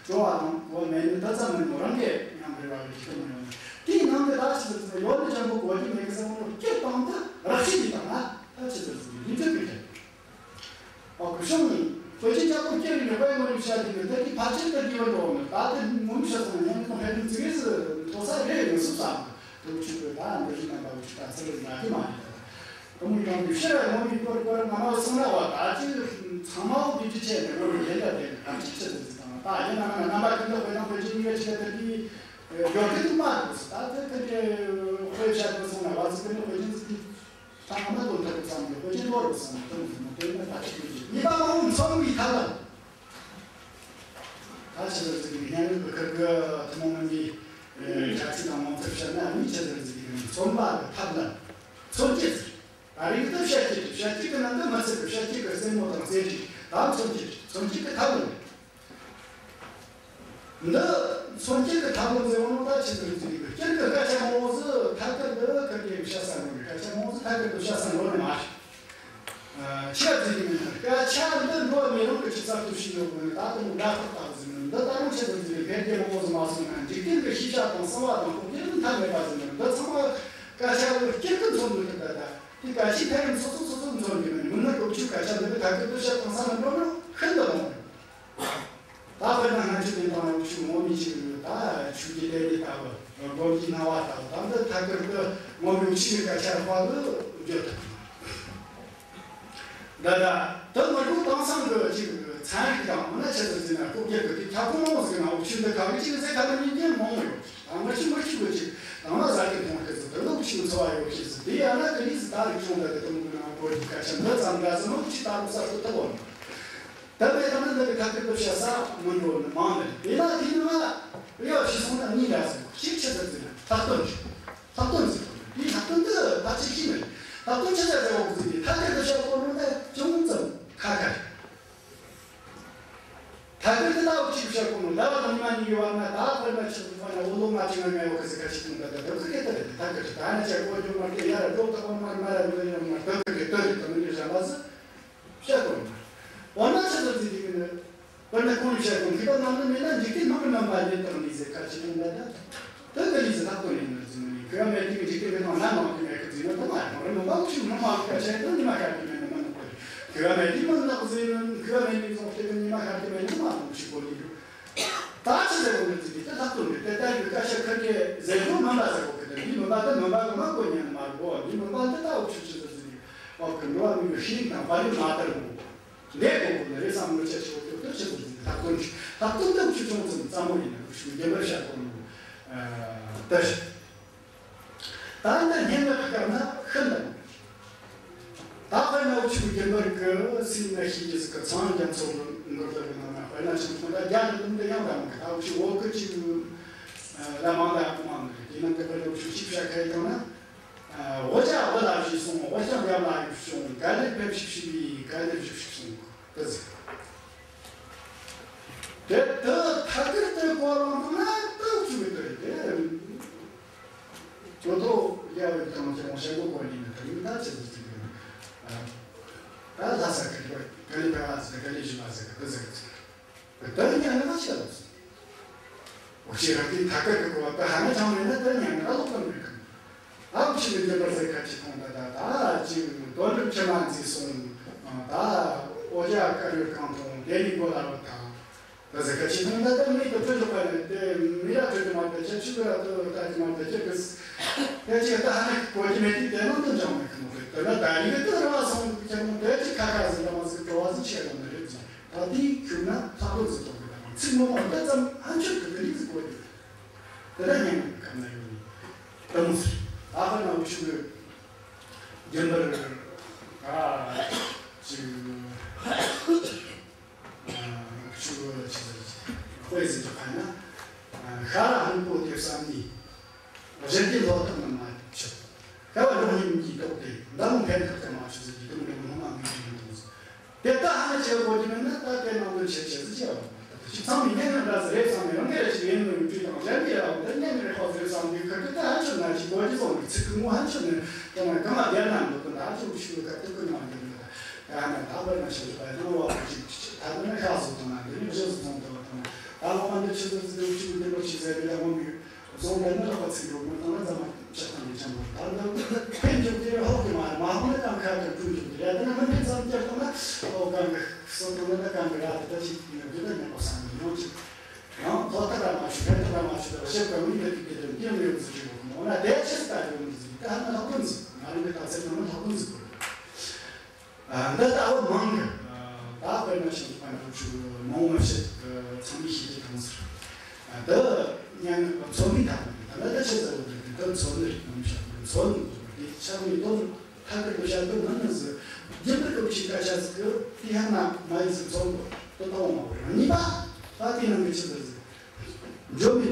སྤྲོ་བ་དང་གོ་མེད་ནི་ད་ཙམ་མིན་ནོ་རང་གིས་ཉམས་རེ་བ་རེ་ཁྱོད་མི་ཡོང་ནི། དེའི་ནང་དུ་ད་ཆི་ཟེར་ཟེར་ཡོད་ནི་ཅན་པོ་གོ་རྒྱུ་མེད་གི་ཟེར་བ་ནོ་སྤྱིར་བཏང་དུ་རགས་ཤིག་གི་སྟེང་ན་ད་ཆི་ཟེར་ཟེར་ཡིན་ཚུལ་གི་རེད། ཨོ་གི་ཤོང་ནི་དཔེ་ཆ་ཅག་པོ་སྐྱེ་རིང་གི་དཔེ་ངོ་ནས་བཤད་དེ་གི་ད་གི་ཕལ་ཆེར་ད་གི་བ་འགྲོ་ནི་ད་དེ་ངོ་མི་ཤ་ཚང་ཉན་གི་ཕན་ནི་ཙི་གེ་ཟི་མཐོ་ས་རེ་ཡོང་སུ་བསམ་དུ་ཆུ་གི་ད་འདི་རིགས་རྣམ་པ་བུ་ཆུ་ད་ཚེ་རིང་ན་གི་མ་རེད། དུང་ཡོང་དུས་ཕྱིར་ངོ་མའི་སྐོར་སྐོར་ང་མ་སོང་ན་བ་ད་ཅི་ཚང་མ་འོ་དེ་ཅི་བྱས་ནས་ངོ་མའི་ཡན་ལ་དེ་ནས་ག་ཅི་ཆེ་ཟིག་དང་ད་ཡིན་ན་ང་རྣམ་པ་ཀུན་ཏུ་དཔེ་དང་དཔེ་ཅི་ཉིད་ཆེ་དེ་དེ་ཡོད་གི་འདུག་མ་འདུག་ད་དེ་དེ་དེ་དཔེ་བྱ་དགོས་སོང་ན་བ་ཟིག་དེ་ནི་དཔེ་ཅི་ཟིག་དེ་ད་ང་མ་དོན་ཐབས་བསམ་གི་དཔེ་ཅི་འདོར་དགོས་སོང་ན་དོན་ཟིག་མ་དོན་ན་ད་ཅི་དེ་ཅི་ཉི་མ་མང་པོ་ཚོགས་པའི་ཐབས་ལ། ད་ཆི་ཟེར་ཟིག་གི་སྙན་ངག་གི་ཁུར་གི་ཐུན་མོང་མིན་པའི་ཁྱད་ཆོས་དང་ངོ་མཚར་བཤད་ན་ནི་ཆི་ཟེར་ཟིག་གི་མཚོན་པ་གི་ཐབས་ལ་མཚོན་བྱེད་ཟེར། ད་རིང་དུ་བཤད་བྱེད་ཀྱི་བཤད་བྱེད་ཀྱི་ནང་དུ་མི་ཚེ་གི་བཤད་བྱེད་ཀྱི་རྩེད་མོ་དང་རྩེད་བྱེད་ད་མཚོན་བྱེད་མཚོན་བྱེད་ཀྱི་ཐབས་ལམ་རེད། འདི་མཚོན་བྱེད་ཀྱི་ཐབས་ལམ་ཟེར་བ་ནོ་ད་ཆི་ཟེར་ཟིག་གི་སྤྱིར་གི་སྐད་ཆ་མང་བོ་ཟིག་ཐད་ཀར་འདི་ཁུར་གི་བཤད་ས་འགྲོ་ནི་སྐད་ཆ་མང་བོ་ཟིག་ཐད་ཀར་དུ་བཤད་ས་འགྲོ་ནི་མ་རེད། ཆི་ཟིག་ཡིན་ན་སྐད་ཆ་འདི་འགྲོ་མི་རུང་གི་ཆི་ཟེར་དུ་ཞིག་ཡོད་གི་ད་དུང་འདྲ་ཐག་ཐག་ཟིན་ནི་འདི་ད་རུང་ཆི་ཟིག་ཟིན་ནི་འཕེལ་རྒྱས་མང་བོ་ཟིག་མ་སོང་ན་འཇིག་རྟེན་གྱི་ཤེས་བྱ་དང་གསང་བ་དང་ཁོག་རྒྱུ་མཐའ་མེད་པ་ཟིན་ནི་འདི་ཚང་མ་སྐད་ཆ་ལ་སྐྱིད་གི་མཚོན་འདུག་གི་ད་ད་དེ་སྐད་ཆའི་ཐད་རིམ་སོ་སོ་སོ་སོ་མཚོན་གི་མིན་མིན་ན་ཀོ་ཆུ་སྐད་ཆ་འདི་གི་ཐད་ཀར་དུ་བཤད་གང་ས་མི་འགྲོ་ན་ཤིན་ཏུ་མང་རེད། ད་དཔེར་ན་སྔ་ཕྱི་དེ་དང་ཡོ་ཆུ་ངོ་མི་ཆེ་གི་ད་ཆུ་གི་ལས་ལས་ལྟ་བུ་སྒོམ་གྱི་སྣང་བ་ལྟ་བུ་ད་འདི་ཐད་ཀར་དུ་ངོ་མི་ཆེ་གི་སྐད་ཆ་རེ་བ་གི་བརྗོད་ཐུབ། ད་ད་དུ་མི་རྒོད་དེང་སང་གི་ཅིག་ཚན་རིག་དང་འོ་ན་ཆེད་དུ་ཟིན་ན་ཁོ་རྒྱལ་གི་དེ་ཁྱབ་ཁོངས་མང་ཟིག་ན་འུ་ཆུ་འདི་ག་གི་ཅིག་ཟེར་ཁ་ན་མི་འདྲེན་མང་ཡོད། ད་མི་ཆུ་མི་ཆུ་གི་ཅིག་དང་ན་ཟ་གི་མཐོང་ཁི་ཟིག་དུ་ནུ་ཆུ་འཚོ་བ་ཡོད་ཁི་ཟིག་དེ་ཡང་ན་དེ་ནི་ཟིག་ད་རིག་ཆུང་ད་གི་དུ་མི་ན་གོ་རྒྱུ་ཁ་ཆེ་འདི་ཙམ་འདྲ་ཟིག་ནོ་ཅིག་ད་རུ་གསར་དུ་ཐུབ་བོ་ནི། ད་པའི་ཐ་ན་འདི་གི་ཐད་ཀར་དུ་བཤད་ས་མི་འགྲོ་ནི་མང་ནི་རེད། དེ་ན་དེ་ནི་ང་ཡོད་ཤི་སོང་ན་གཉིས་འདྲ་ཟིག་གཅིག་ཆི་ཟེར་ཟིག་ན་ལྷག་དོན་ཆི། ལྷག་དོན་ཟེར་གོ་ནི། དེའི་ལྷག་དོན་དེ་ཕལ་ཆེར་ཤེས་མེད། ལྷག་དོན་ཆི་ཟེར་ཟེར་གོ་ཟིག་གི་ཐད་ཀར་དུ་བཤད་གོ་ནོ་ན་ཅུང་ཙམ་ཁ་ཁ་རེད། ཐད་ཀར་དུ་ལྟ་བུ་ཅིག་བཤད་གོ་ནོ་ཟླ་བ་དང་ཉི་མ་གཉིས་ཀྱི་བར་ན་ད་དཔེར་ན་ཆི་ཟིག་ཕ་ན་འོ་ལོ་ང་ཅི་ང་ང་ཡོད་གི་ཟིག་ཁ་ཅིག་དང་ད་ད་ད་གི་སྐད་དེ་རེད། ཐད་ཀར་དུ་ད་ན་ཆ་གོ་རྒྱུ་མ་རེད། ཡ་ར་འགྲོ་ཐག་པ་མ་མ་ར་མ་ར་མ་ད་གི་སྐད་དེ་རེད། ད་མི་འདྲ་བྱ་མ་ཟིག་བཤད་དགོས་ན། འོ་ན་ཆི་ཟེར་ཟེར་གི་ནི། དཔེར་ན་གོང་ནས་བཤད་དོན་མཁས་པ་རྣམས་ནི་མེད་ན་འཇིག་རྟེན་མི་མི་རྣམ་པ་ཉིད་དང་ནི་ཟེར་ཁ་ཅིག་ཡོང་ད་ན། དེ་གི་ལས་ཟེར་ཐག་དོན་ཡིན་ནི་ཟེར་ནི་མཁས་པ་མེད་དུས་འཇིག་རྟེན་མི་རྣམས་ལ་མང་དུ་མེད་གི་ཟེར་ན་དེ་མ་ཡིན་རེད། མི་འབའ་ཆུ་མི་མང་གི་ཆེད་དུ་ཉི་མ་ཤར་གི་མེད་ནི་མི་ནོ་གི་མཁས་པ་མེད་དུས་མི་ནག་ཟེར་ནི་མཁས་པ་མེད་ནི་ཟོང་སྟེ་གི་ཉི་མ་ཤར་གི་མེད་ནི་མ་ནོ་ཆུ་གོ་ལི་རུ། ད་ཆི་ཟེར་གོ་ནི་ཟེར་གི་དེ་ཐག་དོན་རེད། དེ་ལྟ་བུའི་སྐད་ཆ་ཁ་གི་ཟེར་དོན་མིན་པ་ཟེར་གོ་གི་དེ་འདི་མིན་པ་དེ་མིན་པ་གི་མ་གོ་ཉན་མ་གོ་འདི་མིན་པ་འདི་ལྟ་བུ་ཆུ་ཆུ་ཟེར་ཟེར་གི་ཨོ་གི་འགྲོ་བ་མིན་པའི་ཤེས་རིག་དང་དཔལ་ཡོན་མ་དར་གོ། འདས་གོང་གི་ནི་རེ་ཟུང་མི་ཆད་ཆོག་གི་དེ་ཆི་ཟིག་ལྷག་དོན་ལྷག་དོན་དེ་ཆུ་ཆུང་ཙམ་ཙམ་མོ་ཡིན་ན་ཤུགས་རྒྱས་པར་བཤད་དགོས་ནོ། ཨ་ད་ཤི། ད་འདི་སྙན་ངག་གི་སྐབས་ན་ཤིན་ཏུ་མང་། ད་དཔེར་ན་འུ་ཆུ་རྒྱན་པར་གི་སྲིད་ན་ཤེས་ཀྱི་ཟིག་གི་ཚངས་རྒྱ་མཚོ་གི་མགུར་དེབ་གི་ནང་ན་དཔེར་ན་ཆུང་ཆུང་ད་རྒྱ་གི་ལུང་དེ་ཡང་ད་མི་གི་ད་འུ་ཆུ་བོད་གི་ཅིག་ལ་མང་ད་མང་གི་དེ་ནང་གི་དཔེར་ན་འུ་ཆུ་ཅིག་བཤད་ཁ་ཡི་དང་ན། ཨ་འོ་ཅག་བུ་ལ་བཞེས་སོང་། འོ་ཅག་རྒྱབ་ལ་ཡུག་བྱུང་། ག་ལེར་ཕེབས་ཤིག་ཞུས་པས། ག་ལེར་བཞུགས་ཤིག་གསུངས། དེ་ཟེར། དེ་དེ་ཐད་ཀར་དེ་གོ་ལོང་དུ་ན་དེ་བཅུག་གི་དེ་རེད་དེ། ཇོ་ཐོ་ཡ་བའི་དང་ཁྱེད་རང་ཤེས་གོ་གོ་ནི་ནི་དེ་ཡིན་ད་ཅི་ཟེར་ཟེར་གི་རེད། ཨ་ད་ལྷ་ས་གི་ག་ལེ་ཕེབས་ཟེར་ག་ལེ་བཞུགས་པ་ཟེར་གི་དེ་ཟེར་གི་ཟེར། ད་ཉན་ན་ཆི་ལབ་སོང་། འོ་ཅི་རང་གི་ཐད་ཀར་གི་གོ་བ་ད་ཧ་ན་ཅང་མེད་ན་ད་ཉན་ན་ལོག་གམ་མེད་གམ། ཨ་ཕྱི་ནས་རྒྱུན་པར་ཟེར་ཁ་ཅིག་མཐོང་ད། ད་ད་ཅིག་དོན་གྲུབ་ཆི་མ་མཛེས་སོང་། ད་འོ་ཇ་དཀར་ཡོལ་གང་མཐོང་། དེ་ནས་མགོ་ལ་བུད་ཐལ། ད་ཟེར་ཁ་ཅིག་མཐོང་ད། ད་མི་དེ་ཐོས་ཆོག་པ་ནི་དེ་མི་ར་ཐོས་ཀྱི་མ་རེད། ཁྱེད་ཆོ་གི་ར་ཐོས་ལྟ་གི་མ་རེད། ཁྱེད་ཀྱི་དེ་ཅིག་ད་ཧ་ནི་གོ་རྒྱུ་མེད་དུས་དེ་ནང་དུ་འཇོག་མེད་གི་མོ་རེད། དེ་ན་ད་ཡི་གེ་དེ་ར་བ་སོང་། ཁྱེད་མོ་དེ་ཅིག་ཁ་ཁ་ཟིག་ལ་མ་ཟིག་བྲོ་བ་ཟིག་ཆེ་གི་མ་རེད། ད་དེའི་ཁྱུར་ན་ལྷག་དོན་ཟིག་གཏོང་གི། ད་ཚིག་མོ་མ་འདི་ཙམ་ཧན་ཆོད་གི་དེ་རིགས་ཟིག་གོ་རྒྱུ་རེད། དེ་ད་ཉན་གི་ཁ་ན་ཡོད་ནི་དེ་མོ་ཟིག་ཨ་ཕ་ན་འུ་ཆུ་གི་རྒྱུན་པར་ཨ་ཅིག་ཆུ་ཆི་ཟེར་དཔེ་ཟིག་གི་ཕན་ན། ཤ་ར་ཧོང་པོ་དེ་བསམ་ནི་གཞན་གྱི་ལྷོ་ཐག་ནི་མ་ཆོད། ཤ་བ་འགྲོ་སྙིང་གི་ཐོག་དེ་འདམ་ཕན་ཐག་ཏུ་མ་ཆོད་ཟེར་གྱི་དུམ་འགྲོ་སྔོན་མ་ངས་དྲན་འདུག་དེ་ད་ཧ་ཅང་གོ་རྒྱུ་མེད་ན། ད་དེ་ནང་དོན་ཆེ་ཆེ་ཟིག་བྱས་པ་མ་གཏོགས། ཅིག་ཚང་མས་ཉན་ནི་འདྲ་ཟིག་རེད་བསམ་ནས། རང་གི་རེ་ཞིག་ཡིན་ནོ་ཡོད་དུས་དང་། གཞན་གྱི་རེད་བ། འདི་ཉན་ནི་རེད་ཁོ་ཟིག་རེད་བསམ་དུས། ཁུར་གི་ད་ཧ་ཅང་ན་ཅིག་གོ་རྒྱུ་བཟོ་ནི། ཚིག་གི་ངོ་ཧ་ཅང་ནས་དེ་མ་གང་ལ་བདེར་ན་འདུག་གི། ད་ཅིག་ཤུགས་ག་ཏུ་གི་ནང་དོན་གི་ད་ད་ཧ་ན་ད་བར་ན་ཤེས་པ་ཡང་བ་ཅིག་ད་དེ་ན་ཤ་བཟོ་དང་ན། འདི་ནི་བཞི་བཟོ་དང་དང་ད་ལོ་མ་འདི་ཆི་ཟིག་ཟིག་འདི་ཅིག་འདི་ལོ་ཅིག་ཟེར་གི་ད་ངོ་མི། བཟོ་འདི་ནི་ལོག་པ་ཚིག་འགྲོ་མི་བཏང་ན་རྫ་མ་ཆགས་སྟངས་ཀྱི་ཆེན་པོ། ད་འདི་ཕན་འཇོག་དེ་ཧོག་གི་མ་རེད། མ་ཧོག་ན་ཀམ་ཁ་ཀམ་ཀྲུང་འཇོག་དེ་རེད། དེ་ན་མི་ཕན་ཙམ་སྐྱེར་བཏང་ན། ཨོ་ཀམ་གི་གསོ་བཏང་ན། ད་ཀམ་གི་ར་དེ་ད་ཅིག་ཡོད་རྒྱུ་ད་ཉན་པ་བསམ་ནས་ཡོང་ཅིག་ཡང་ཐོག་ཐག་ར་མ་ཆུ་ཕན་ཐག་ར་མ་ཆུ་ད་བཤད་ཀ་མི་འདི་དུས་དེ་དོན་དེ་མི་ཡོང་ཟིག་ཅིག་ཡོད་མོ་ན། དེ་ཆི་ལྟ་ཡོང་ཟིག་ད་ཧ་ན་ལྷག་དོན་ཟིག་ང་རང་གི་ད་ཚེ་ནང་ན་ལྷག་དོན་ཟིག་གོ། ཨ། འདི་ལྟ་བུ་མང་གི། ཨ། ད་དཔེར་ན་ཆེན་པོ་ཕན་ཐོགས་ཆུ་མང་བོ་མི་བཤད་གི། ཚང་མས་ཤེས་ཀྱི་དང་ཟེར། ཨ། འདི་ཉན་ཚོ་མི་ད་ད་ལྟ་ཆེ་ཟེར་བ་འདི་འདི་ཚོ་ནི་རིགས་ནང་བཤད་གི། ཚོ་ནི་འདི་ཆགས་མི་དོན་ཐད་ཀར་དུ་བཤད་དོན་ནི་ནི་ཟེར། རྒྱུན་པར་གི་བྱིས་སྐད་ཆ་ཟིག་གི་དེ་ཧ་ན་མ་ཡིན་ཟེར། ཚོ་འདི་དོན་དག་མང་བོ་རེད། གཉིས་པ་ད་དེ་ནང་གི་ཆི་ཟེར་ཟེར། འཇོན་མི།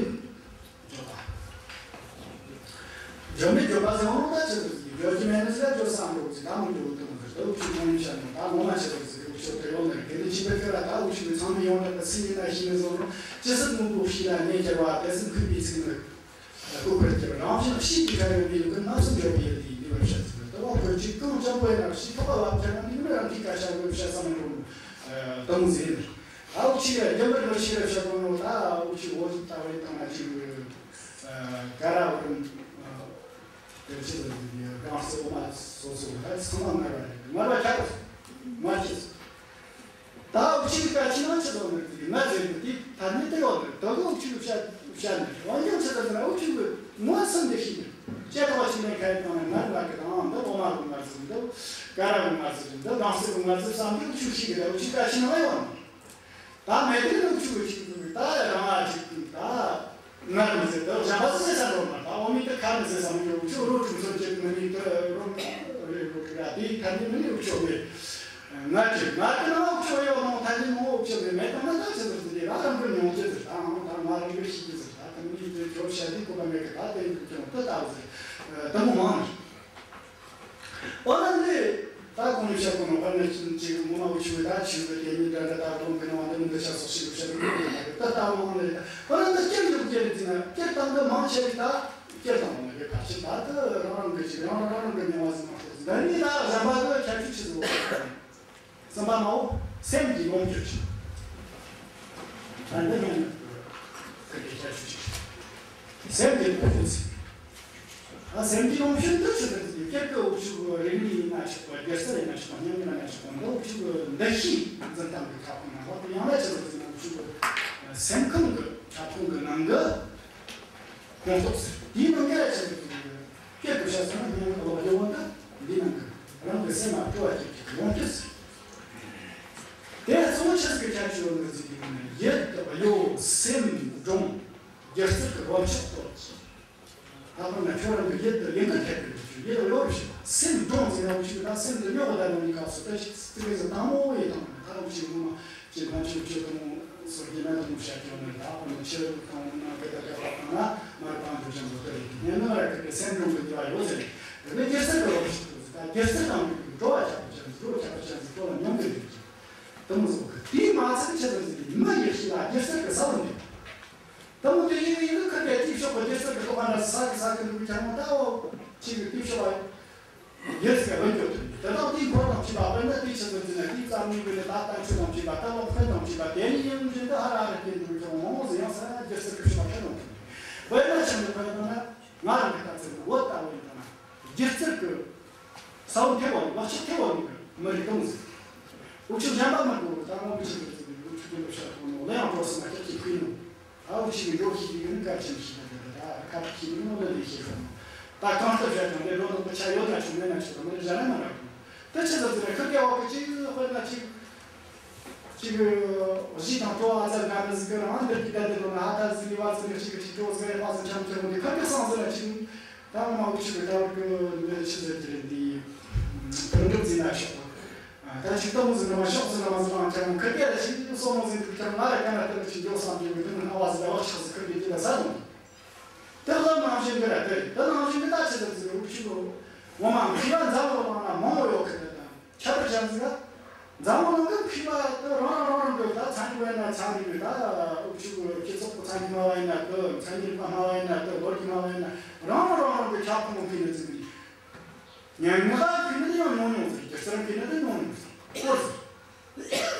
བརྗོད་པ། བརྗོད་མེད་བརྗོད་པ་ཟེར་བ་ད་ཆི་ཟིག་བརྗོད་རྒྱུ་མེད་ནི་ཟིག་ལ་བརྗོད་བསམ་འགྲོ་ཟིག་ད་མི་འགྲོ་གི་དུང་ཟིག་ད་འུ་ཆོ་གོང་ནས་བཤད་ནོ་ད་ངོ་མ་ཆི་ཟིག་ཟིག་འུ་ཆོ་དེ་ཡོང་ནི་རེད། དེ་འདི་ཅི་འདྲ་ཁྱོད་ལ་ད་འུ་ཆོ་གི་ཚང་མས་ཡོང་ད་ད་སི་ཡིན་ན་ཤི་ནི་བཟོ་རུང་ཅི་སྲིད་མི་འདུག་ཤི་ལ་ཉེ་རྒྱལ་བ་དེ་སྲིད་མཁས་པའི་ཚིག་ནི་གོ་བར་གྱུར། རང་བཞིན་གཤིས་ཀྱི་ཁ་ཡོད་པའི་ཡོད་གི་ནམ་སུ་འགྱོ་བའི་ཡོད་དེ་འདི་བར་བཤད་ཟིག་ད་བ་ཁོ་ཅིག་གང་ཅང་པོ་ཡིན་ན་ཤི་ཐོག་བ་བ་ཁྱེད་རང་འདི་མི་རང་གི་སྐད་ཆ་བོ་བཤད་བསམ་འགྲོ་ནོ་ད་མོ་ཟེར་ནི། ཨ་འུ་ཆོ་ཡ་རྒྱུན་པར་མི་ཤེས་རབ་བཤད་གོ་ནོ་ད་འུ་ཆོ་འོ་ད་བའི་ཐང་ན་ཅིག་ཨ་ཀ་ར་བུ་རམ་དེ་ཆི་ཟེར་ནི་གང་སེ་འོ་མ་སོ་སོ་ད་ཚང་མ་ངར་བ་རེད། ངར་བ་ཁྱབ་ངར་ཆེ་ད་འུ་ཆོ་གི་ཀ་ཆི་ན་ཆི་ཟེར་ནི་དེ་ངར་ཟེར་གི་དེ་ཐ་སྙད་དེ་ཡོད་ནི་ད་གི་འུ་ཆོ་གི་བཤད་བཤད་ནི་འོན་ཀྱང་ཆི་ཟེར་ན་འུ་ཆོ་གི་ངོ་སུམ་དེ་ཤེས་ནི་ཅེ་ཐོག་ཆི་ནས་ཁ་ཡི་ཐང་ན་ངར་ངར་གི་དང་འདི་འོ་མ་གི་ངར་ཟེར་འདི་ཀ་ར་གི་ངར་ཟེར་འདི་གང་སེ་གི་ངར་ཟེར་བསམ་གི་འུ་ཆོ་ཤེས་གི་ད་འུ་ཆོ་ཀ་ཆི་ན་ཡོད་ནི། ད་མེད་དུས་ནང་ཆུ་བོ་ཆུ་བོ་ད་རང་ཨ་ཅིག་ད་ངར་མི་ཟེར། ད་གཞན་པ་ཟེར་ས་འགྲོ་མ། ད་འོ་མི་ད་ཁ་མི་ཟེར་ས་མི་འགྲོ། ཆུ་རོ་ཁྲུམ་ཚོ་ཅིག་མི་ནི་ད་རོ་རེ་རོ་ར་དེ་ཐ་ནི་མི་ནི་འུ་ཆོ་མེད། ངར་གྱི་ངར་གྱི་ནང་འུ་ཆོ་ཡོད་ནང་ཐ་ནི་མོ་འུ་ཆོ་མེད། མེད་ད་ན་ད་ཆི་ཟེར་ཟེར་ད་རང་གི་མྱོང་ཆི་ཟེར། ད་ང་ད་ང་རང་གི་ཤི་གི་ཟེར། ད་ཐ་ནི་ད་ཁྱོད་ཤ་དི་ཀོ་པ་མེད་གི། ད་དེ་འུ་ཆོ་ད་ད་ཟེར་ད་མོ་མང་ནི། འོ་ན་འདི་ད་གོང་ནས་བཤད་གོ་ནོ་དཔེར་ན་ཅིག་ངོ་མ་འུ་ཆོས་ད་ཆོས་ཀྱི་ལྟས་ངན་འདྲ་འདྲ་ད་སྒྲུང་གི་ནང་འདི་མི་འདི་ཆ་སོགས་ཤིག་བཤད་གི་ཡོད་མ་རེད། ད་ལྟ་བ་ལ་ད་འོ་ན་འདི་སྐྱེར་འཇུག་སྐྱེར་ཟེར་ན་སྐྱེར་བཏང་གི་མང་ཆེ་བས་ད་སྐྱེར་བཏང་བ་མ་རེད། ཕལ་ཆེར་ད་ད་རང་རང་གི་ཅིག་རང་རང་རང་རང་གི་མྱོང་བ་ཟིན་མ་གཏོགས་འདི་ནི་ད་གཞན་པ་གི་ཁྱད་ཆོས་ཆི་ཟིག་ཡོད་གི། གསུམ་པ་མའོ་སེམས་ཀྱི་ལོངས་སྤྱོད་ཅིག་ད་འདི་ཉན་ནི་ཁ་གི་ཁྱད་ཆོས་ཅིག་སེམས་ཀྱི་ལོངས་སྤྱོད་ཟེར། ཨ་སེམས་ཀྱི་ལོངས་སྤྱོད་འདི་ཆི་ཟེར་ཟེར། སྐྱེ་གི་འུ་ཆོ་རིག་གནས་ཡིན་ན་ཆོག་པ། སྒྱུ་རྩལ་ཡིན་ན་ཆོག་པ། སྙན་ངག་ཡིན་ན་ཆོག་པ། འདི་འུ་ཆོ་འདུ་ཤེས་འཛིན་སྟངས་ཀྱི་ཁྱབ་ཁོངས་ནང་ལྷག་པ། ཡང་ན་ཆི་ཟེར་ཟེར་ན་འུ་ཆོ་སེམས་ཁམས་ཀྱི་ཁྱབ་ཁོངས་ཀྱི་ནང་གི་ཁོངས་གཏོགས་ཟེར། དེའི་ནང་གི་ཆི་ཟེར་ཟེར་ན་སྐྱེ་གི་བྱ་ཟེར་ན་སྙན་ངག་ལོག་རྒྱུ་བོ་འདི་འདིའི་ནང་གི་རང་གི་སེམས་ལ་སྤྲོ་བ་སྐྱེ་གི་ལོངས་སྤྱོད་ཟེར། དེ་གཙོ་བོ་ཆི་ཟིག་གི་ཁྱད་ཆོས་ཡོད་ནི་ཟིག་གི་ནི་ཡིད་གཡོ་སེམས་འདྲོངས་སྒྱུ་རྩལ་གྱི་བབ་ཆགས་གཏོར། ད་ཕར་ན་ཁྱོད་རང་གི་ཡིད་དུ་ལིང་ག་ཐེབས་པའི་ཡིད་གཡོ་རུ་ཞིག་སེམས་འདྲོངས་ཟེར་ན་འུ་ཆོས་ད་སེམས་དེ་རྙོག་གི་བསྡད་ནོ་ནི་སྐབས་སུ་ད་ཅི་ཟེར་དང་མོ་ཡི་དང་ད་འུ་ཆོས་ངོ་མ་ཅི་ང་ཆོས་ཆོས་དང་སོ་རྒྱུ་ན་དང་བཤད་ཀྱི་ཡོད་ནི། ད་ཕར་ན་ཆོས་དང་ན་གི་ད་ག་པ་དང་ན་མར་བཏང་རྒྱུ་ཅན་པོ་དེ་རེད། ཡིན་ན་ར་གི་སེམས་འདྲོངས་གི་ནུས་པ་ཡོད་ཟེར། དེ་ནས་སྒྱུ་རྩལ་གི་བབ་ཆགས་གཏོར་ཟེར། ད་སྒྱུ་རྩལ་དང་འགྲོ་བ་ཆགས་པ་ཅན་ཟེར། འགྲོ་བ་ཆགས་པ་ཅན་ཟེར་ཁོ་ལ་མྱོང་གི་རེད། དེ་མོ་ཟིག་གི་དེའི་མ་ཚད་ཆི་ཟིག་ཟིག་མི་ཡི་ཤེས་ལ་སྒྱུ་རྩལ་གི་ས་བོན་འདེབས། དེ་མོ་དེ་ཡིན་ཡིན་ནི་ཁ་གི་དེའི་ཕྱོགས་པ་སྒྱུ་རྩལ་གི་ཐོག་ཁ་འདྲ་ས་གི་ས་གི་འདུག་ཀྱང་མོ་ད་འོ་ཅིག་གི་དེའི་ཕྱོགས་པ་སྒྱུ་རྩལ་གི་བོན་སྐྱོ་ཐུབ་ནི། དེ་དག་དེའི་འཁོར་དང་བཅས་པ་དཔེར་ན་དེའི་ཆི་ཟིག་ཟིག་ན་དེའི་རྩ་མི་གི་ནི་ད་བསྟན་བཅོས་དང་བཅས་པ་ད་བག་ཕེབས་དང་བཅས་པ་དེ་ནི་ཡིན་རྒྱུ་འདི་ཧ་ར་ཧ་ར་སྐྱེ་འདུག་ཀྱང་མོ་མོ་ཟིག་ཡང་ས་སྒྱུ་རྩལ་གི་ཕྱོགས་པ་ཁྱེར་ཡོང་ཐུབ་ནི། དཔེར་ན་ཆི་ཟིག་དཔེར་ན་ང་རང་གི་ལྟ་ཚུལ་བོད་ལྟ་བུ་ཡིན་ན། སྒྱུ་རྩལ་གི་ས་བོན་ཐེབས་པ་ནི། བག་ཆགས་ཐེབས་པ་ནི་མི་རིགས་དང་ཟེར། འུ་ཆོ་གཞན་པ་མི་དགོས། ད་མང་པོ་ཅིག་གི་རྩིས་འུ་ཆོ་དེ་འདྲ་བཤད་ཐུབ་ནོ་ལ་ཡང་སྤྲོ་སེམས་ལ་སྐྱག་གི་ཕུལ་ནོ། ཨ་འུ་ཆོ་གི་འགྲོ་ཤེས་པའི་ཡུན་གལ་ཆེན་ཞིག་ད་ད་ད་ཁ་ཐུག་ཤེས་ནི་མོ་ལ་ལས་ཤེས་ཤོག་ད་གང་ལྟར་བཤད་ཀྱང་དེ་འགྲོ་དང་པོ་ཆ་ཡོད་ན་ཆོག་མེད་ན་ཆོག་མི་རིགས་གཞན་ན་མ་རག་གོ། དེ་ཆི་ཟེར་ཟེར་ན་ཁུར་གེ་བ་གི་ཅིག་དཔེར་ན་ཅིག་ཅིག་གཞས་དང་བྲོ་བ་ཙམ་ག་ནི་ཟིག་གི་རང་འདིར་གི་བསྡད་དེ་དོན་ན་ཧ་ད་ཟིག་ལས་བ་ཟིག་ནི་ཅིག་གི་ཅིག་བྲོ་ཟིག་རེ་པ་ཟིག་འཆམ་འཆམ་འདི་ཁུར་གེ་སང་ཟེར་ན་ཅིག་ད་ང་མ་འུ་ཆོ་གི་ད་བར་གི་འདི་ཆི་ཟེར་གི་རེད། འདི་དོན་གྲུབ་ཟེར་ན་ཆོག་གི། ད་ཅིག་ཏོ་མོ་ཟིག་ནི་མ་ཤོག་ཟིག་ནི་མ་ཟིག་ལང་ཀྱང་ཁུར་གེ་ལ་ཅིག་སོ་མོ་ཟིག་འདུག་ཀྱང་ང་ལ་ག་ན་དེ་ཅིག་འགྱོ་བསམ་གྱི་མི་འདུག་ཨ་བ་ཟིག་ལ་བག་ཆགས་ཟིག་ཁུར་གེ་དེ་ལ་ཟ་དང་། དེ་ལ་ནང་བཞིན་གི་ར་དེ་རེད། དེ་ནང་བཞིན་གི་ད་ཆི་ཟེར་ཟིག་འུ་ཆོ་གི་ངོ་མ་མཁས་པ་འཛམ་བུ་གླིང་ན་མང་བོ་ཡོད་གི་རེད་ད། ཁྱད་པར་ཅན་ཟིག་ར། འཛམ་བུ་གླིང་གི་མཁས་པ་དེ་རང་རང་རང་རང་གི་ད་ཚན་རིག་པ་ཡིན་ན་ཚན་རིག་གི། ད་འུ་ཆོ་གི་སྤྱི་ཚོགས་ཀྱི་ཚན་རིག་སྨྲ་བ་ཡིན་ན་དེ། མཚན་ཉིད་རིག་པ་སྨྲ་བ་ཡིན་ན་དེ། ལོ་རྒྱུས་སྨྲ་བ་ཡིན་ན། རང་རང་རང་རང་གི་ཁྱབ་ཁོངས་མཁས་ནི་ཟིག་རེད། སྙན་ངག་མཁས་ནི་དེ་ཡང་ཉུང་ཉུང་ཟིག་སྒྱུ་རྩལ་མཁས་ནི་དེ་ཉུང་ཉུང་ཟིག་སྐོར་ཟིག